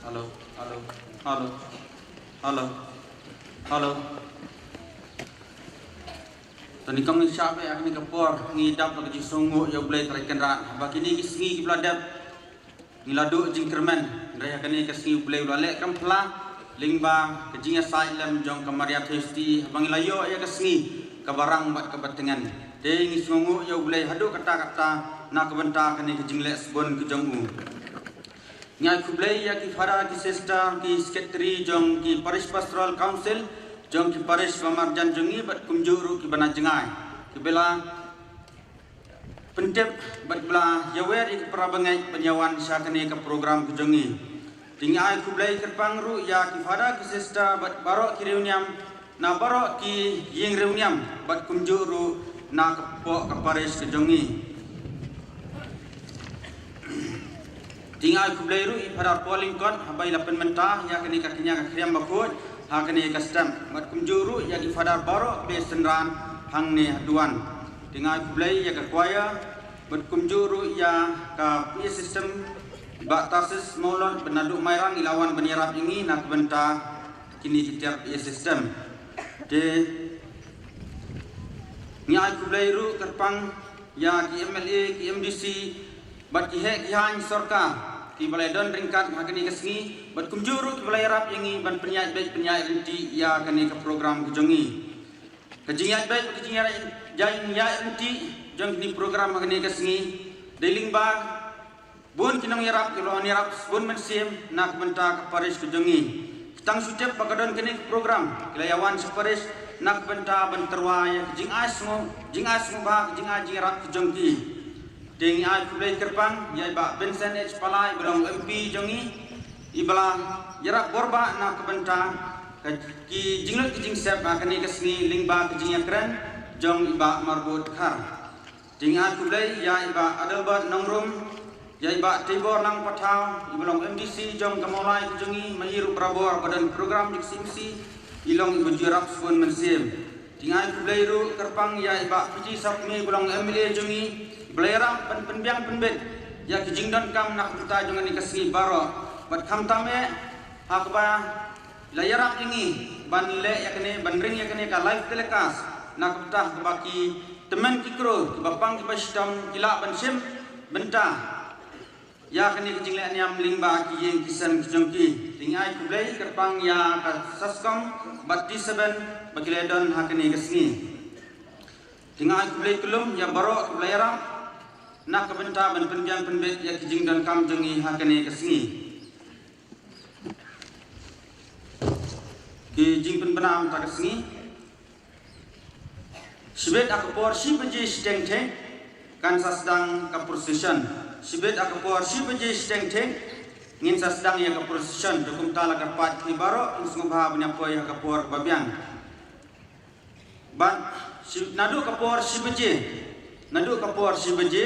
Hello, hello, hello, hello, hello. Tang kong ngi shah beit ha kane ka por, ngi dap da ka jingsngewnguh ïa U Blei Trai Kynrad ba kine ki sngi kiba la dep ngi la duh jingkyrmen. Hynrei ha kane ka sngi U Blei u la leh kam phla lyngba ka jingïasaid lem jong ka Maria Theisotti haba ngi la ïoh ïa ka sngi kaba rang bad kaba tngen. Te ngi sngewnguh ïa U Blei haduh katta katta na ka bynta kane ka jingleh sbun ka jong u. Ngi ai khublei ïa ki Father, ki Sister, ki Secretary jong ki Parish Pastoral Council jong ki parish ba marjan jong ngi bad kumjuh ruh kiba na jngai, kiba la pyntip bad ba la ïawer ïa ki para bangeit ban ïawan sha kane ka program ka jong ngi. Te ngi ai khublei kyrpang ruh ïa ki Father, ki Sister bad baroh ki riewniam na baroh ki ïing riewniam bad kumjuh ruh na ka pdeng ka parish ka jong ngi. Te ngi ai khublei ruh ïa i Father Paul Lyngkot haba i la pynmynta ïa kane ka kñia ka khriam bakhuid ha kane ka step bad kumjuh ruh ïa ki Father baroh kiba synran hangne ha duwan. Te ngi ai khublei ïa ka choir bad kumjuh ruh ïa ka P A system, Bah Tarsis Mawlot bad naduh Mairang i la wan ban ïarap ïa ngi na ka bynta kine ki tiar P A system. Te ngi ai khublei ruh kyrpang ïa ki M L A, ki M D C bad ki heh ki haiñ sorkar kiba la don ryngkat ha kane ka sngi bad kumjuh ruh kiba la ïarap ïa ngi ban pynïaid beit pynïaid ryntih ïa kane ka program ka jong ngi. Ka jingïaid beit, ka jingïaid, jingïaid ryntih jong kine ki program ha kane ka sngi, dei lyngba bun ki nongïarap, ki long ïarap bun mynsiem na ka bynta ka parish ka jong ngi. Tang shu tip ba ka don kane ka program, ki la ïawan sha parish na ka bynta ban tyrwa ïa ka jingai sngew, jingai sngewbha, ka jingai jingïarap ka jong ki. Te ngi ai khublei kyrpang ïa i Bah Vincent H Pala, i ba long M P jong ngi, i ba la ïarap borbah na ka bynta ka, ki jinglut ki jingsep ha kane ka sngi lyngba ka jingïakren jong i Bah Marbud Khar. Te ngi ai khublei ïa i Bah Adelbert Nongrum, ïa i Bah Teibor Nangpathaw, i ba long M D C jong ka Mawlai ka jong ngi, ma i ruh barabor ba don program jong ka C M C, i long i ba ju ïarap sbun mynsiem. Te ngi ai khublei ruh kyrpang ïa i Bah P G Sapmi, ba long M L A jong ngi, i ba la ïarap ban pynbiang pynbit ïa ki jingdonkam na ka bynta jong kane ka sngi baroh. Bad khamtam eh ha kaba la ïarap ïa ngi ban leh ïa kane, ban ring ïa kane ka live telecast na ka bynta kaba ki tymmen ki kro, kiba pang kiba shitom, ki lah ban shim bynta ïa kane ka jingleh niam lyngba ki ïing ki sem ki jong ki. Te ngi ai khublei kyrpang ïa ka SASCOM bad T seven ba ki la don ha kane ka sngi. Te ngi ai khublei kyllum ïa baroh kiba la ïarap na ka bynta ban pynbiang pynbit ïa ki jingdonkam jong ngi ha kane ka sngi. Ki jingpynbna mynta ka sngi. Shibit ha ka por shi baje shiteng thik kan sa sdang ka procession. Shibit ha ka por shi baje shiteng thik ngin sa sdang ïa ka procession. Te kumta la kyrpad ïa phi baroh, kin sngewbha ban ïa poi ha ka por ba biang. Bad shi, naduh ka por shi baje, naduh ka por shi baje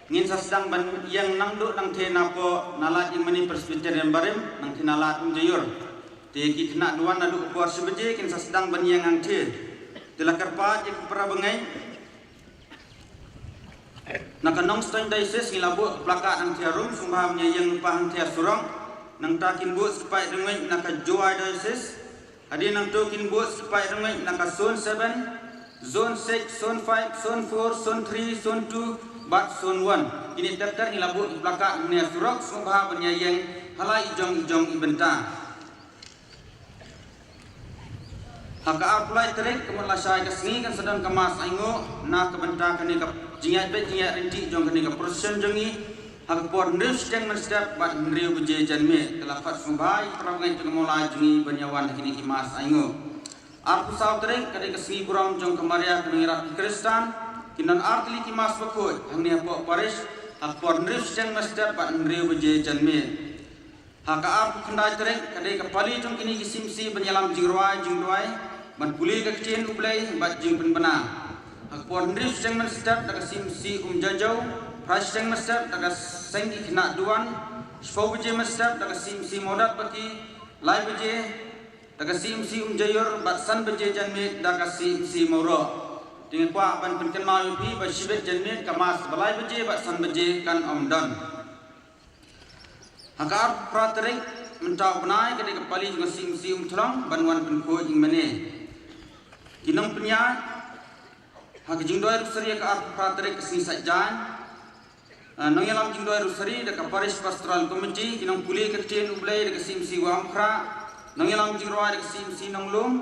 ngin sa sdang ban ïeng nangduh nangthe napoh Nalait Ïingmane Presbyterian Barim, nangthe Nalait Umjaiur. Te ki khynnah duwan naduh ka por shi baje kin sa sdang ban ïeng hangthe. Te la kyrpad ïa ki para bangeit na ka Nongstoiñ Diocese, ngi la buh placard hangthe harum, sngewbha ban ïeng lypa hangthe ha surok. Nangta kin buh sngewbha ban ïeng na ka Jowai Diocese. Hadien nangta kin buh sngewbha ban ïeng na ka Zone seven, Zone six, Zone five, Zone four, Zone three, Zone two bad Zone one. Kine ter ter ngi la buh placard hangne ha surok, sngewbha ban ïeng ha la i jong i jong i bynta. Ha ka arphew lai tarik, ka mut lashai ka sngi, kan sa don ka Mass Ainguh na ka bynta kane ka jingïaid beit jingïaid ryntih jong kane ka procession jong ngi ha ka por hynriew shiteng mynstep bad hynriew baje janmiet. Te la khot sngewbha ïa ki para bangeit jong ka Mawlai jong ngi ban ïawan ha kine ki Mass Ainguh. Arphew saw tarik, ka dei ka sngi burom jong ka Maria ka nongïarap ki Khristan, kin don ar tylli ki Mass bakhuid hangne hapoh parish ha ka por hynriew shiteng mynstep bad hynriew baje janmiet. Ha ka arphew khyndai tarik, ka dei ka pali jong kine ki C M C ban ïalam jingrwai jingduwai, ban pule ka ktien U Blei bad jingpynbna. Ha ka por hynriew shiteng mynstep da ka C M C Umjajaw, phra shiteng mynstep da ka seng ki khynnah duwan, shiphew baje mynstep da ka C M C Mawdatbaki, lai baje da ka C M C Umjaiur bad san baje janmiet da ka C M C Mawroh. Te ngi kwah ban pynkynmaw ïa phi ba shibit janmiet ka Mass ba lai baje bad san baje kan ym don. Ha ka arphew phra tarik mynta u bnai, ka dei ka pali jong ka C M C Umthlong ban wan pynkhuid ïingmane. Ki nongpynïaid ha ka jingduwai Rosary ha ka arphew phra tarik ka sngi Saitjaiñ. Ah, nongïalam jingduwai Rosary da ka Parish Pastoral Committee, ki nongpule ka ktien U Blei da ka C M C Wahumkhrah, nongïalam jingrwai da ka C M C Nonglum.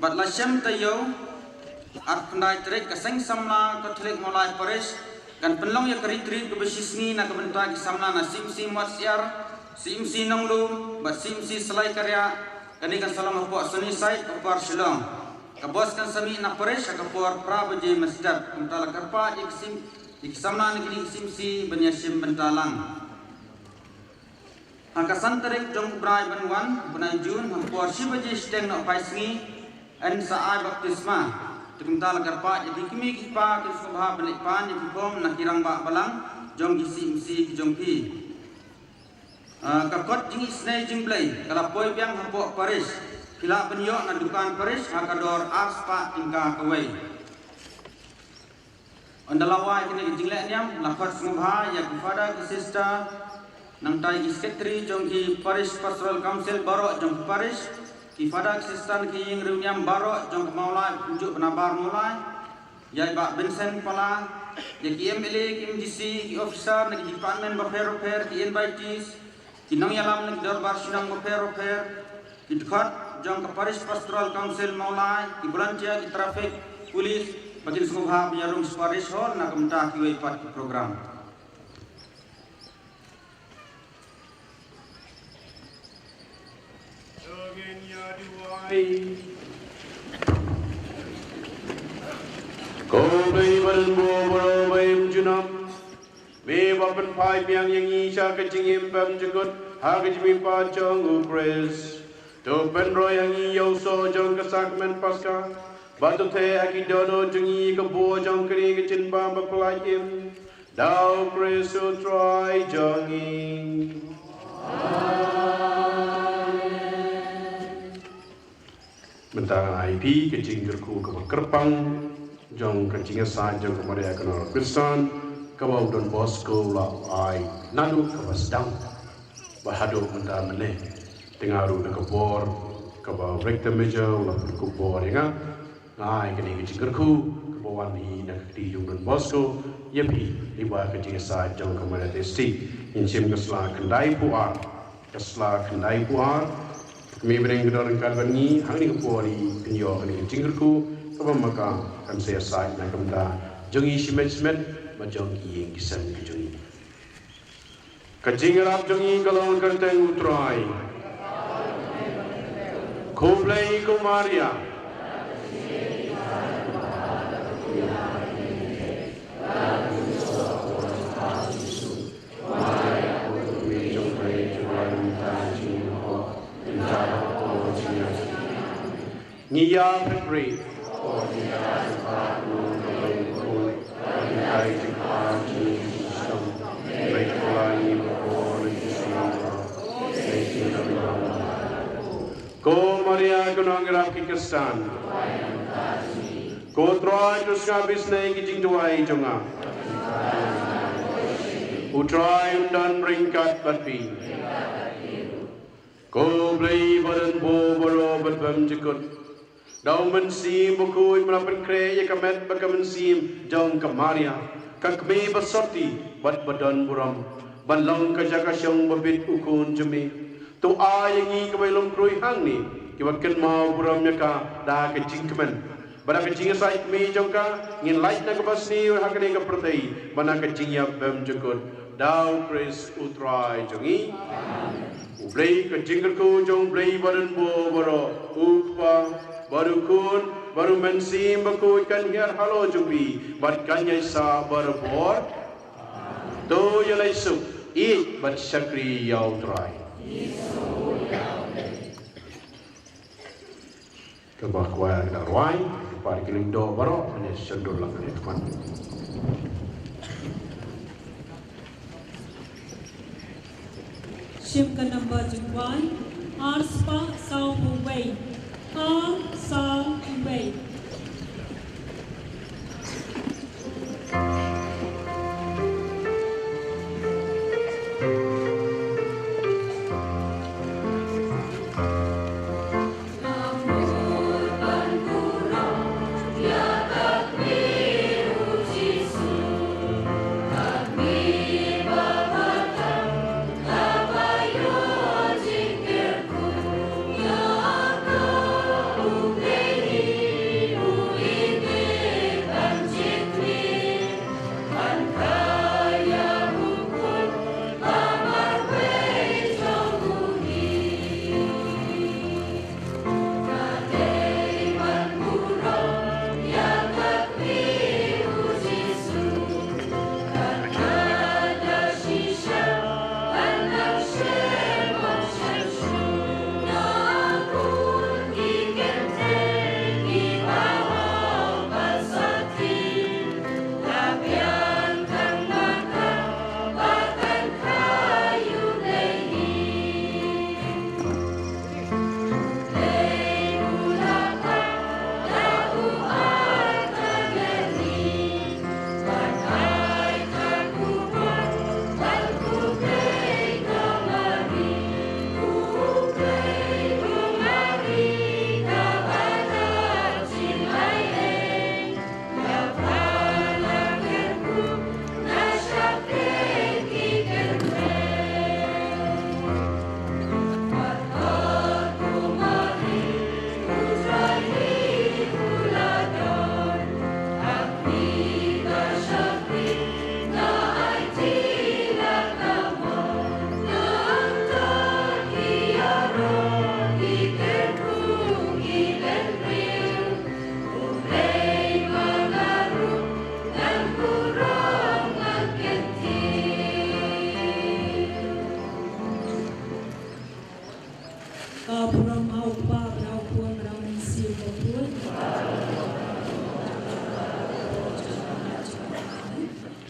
Bad la shem taïew, arphew khyndai tarik, ka Seng Samla Katholik Mawlai Parish kan pynlong ïa ka retreat kaba shisngi na ka bynta ki samla na C M C Mawsiar, C M C Nonglum bad C M C Salai Kariah. Kane kan sa long hapoh Sunnyside, Upper Shillong. Ka bos kan sa mih na parish ha ka por phra baje mynstep. Kumta la kyrpad ïa ki sim, ïa ki samla na kine ki C M C ban ïashim bynta lang. Ha ka san tarik jong u bnai ban wan, bnai June, ha ka por shi baje shiteng nohphai sngi, yn sa ai baptisma. Te kumta la kyrpad ïa ki kmie ki kpa, kin sngewbha ban leit pan ïa ki form na ki rangbah balang jong ki C M C ki jong phi. Ah, ka kot jingisynei jong U Blei ka la poi biang hapoh parish. Phi lah ban ïoh na dukan parish ha ka dor ar spah tyngka kawei. Ynda la wai kine ki jingleh niam, la khot sngewbha ïa ki father, ki sister, nangta ki secretary jong ki Parish Pastoral Council baroh jong ki parish, ki father, ki sister na ki ïing riewniam baroh jong ka Mawlai, kumjuh bad nabar Mawlai, ïa i Bah Vincent Pala, ïa ki M L A, ki M D C, ki officer na ki department bapher bapher, ki invitees, ki nongïalam na ki dorbar shnong bapher bapher, ki dkhot jong ka Parish Pastoral Council Mawlai, ki volunteer, ki traffic police, Pynjah sngewbha ban ïa rung supadesh hon na ka bynta kiwei pat ki program. Ko Blei ba don bor baroh ba im junom. Me ba pynphai biang ïa ngi sha ka jingim bymjukut ha ka jingmihpat jong u Khrist. To pynroi ha ngi ïa u soh jong ka sakramen Paska. Bad to theh ha ki dohnud jong ngi ïa ka bor jong kane ka jingbam baphyllaiew. Da u Khrist u Trai jong ngi. Mynta ngan ai phi ka jingkyrkhu kaba kyrpang jong ka jingïasaid jong ka Maria ka Nongïarap Khristan, kaba u Don Bosco u la ai naduh kaba sdang bad haduh mynta mynne. Te nga ruh da ka bor kaba u Rector Major u la pynkup bor ïa nga, nga ai kane ka jingkyrkhu kaba wan hi na ka kti jong u Don Bosco ïa phi lyngba ka jingïasaid jong ka Maria Theisotti. Ngin shim ka sla khyndaiphew ar. Ka sla khyndaiphew ar. Kmie bneng ka don ryngkat bad ngi hangne ka por, i pynïoh kane ka jingkyrkhu kaba ma ka kan sa ïasaid na ka bynta jong ngi shimet shimet bad jong ki ïing ki sem ki jong ngi. Ka jingïarap jong ngi ka long kyrteng u Trai. Khublei ko Maria. Ngi ïa pynrit. Ko Maria ka nongïarap ki Khristan. Ko Trai, to sngap isynei ki jingduwai jong nga. U Trai un don ryngkat bad phi. Ko Blei ba don bor baroh bad bymjukut. Da u Mynsiem Bakhuid me la pynkhreh ïa ka met bad ka mynsiem jong ka Maria, ka kmie basotti bad ba don burom, ban long ka jaka shong babit u Khun jong me. To ai ïa ngi kiba ïalum khrui hangne kiba kynmaw burom ïa ka da ka jingkmen. Bad da ka jingïasaid kmie jong ka ngin lait na ka basniew ha kane ka pyrthei bad na ka jingïap bymjukut. Da u Khrist u Trai jong ngi. U Blei, ka jingkyrkhu jong u Blei ba don bor baroh, u Kpa bad u Khun bad u Mynsiem Bakhuid kan hiar halor jong phi bad kan ïaisah barabor. To ïaleit suk, ïeit bad shakri ïa u Trai. Kaba kwai ka dang rwai, kaba ki lyngdoh baroh ban ïa shon dur lang kane ka khmat. Shim ka number jingkwai, ar spah saw phew wei, ar saw phew wei.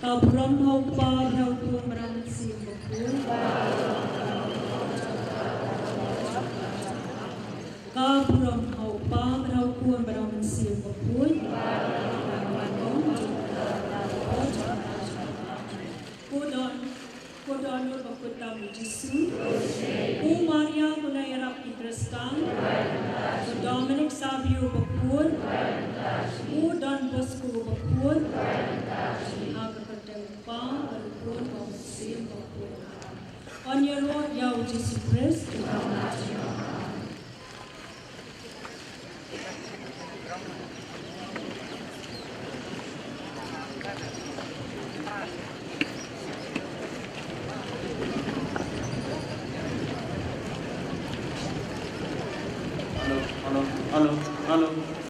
Ka burom ha u Kpa bad ha u Khun bad ha u Mynsiem Bakhuid. Ka burom ha u Kpa bad ha u Khun bad ha u Mynsiem Bakhuid. Ko don, ko don ïa u bakhuid tam u Jisu. Ko Maria ko nongïarap ki Khristan. Ko Dominic Savio bakhuid. Ko Don Bosco bakhuid. Ha ka kyrteng u Kpa bad u Khun bad u Mynsiem Bakhuid. Ïaroh ïa u Jisu Khrist. Hello, hello, hello.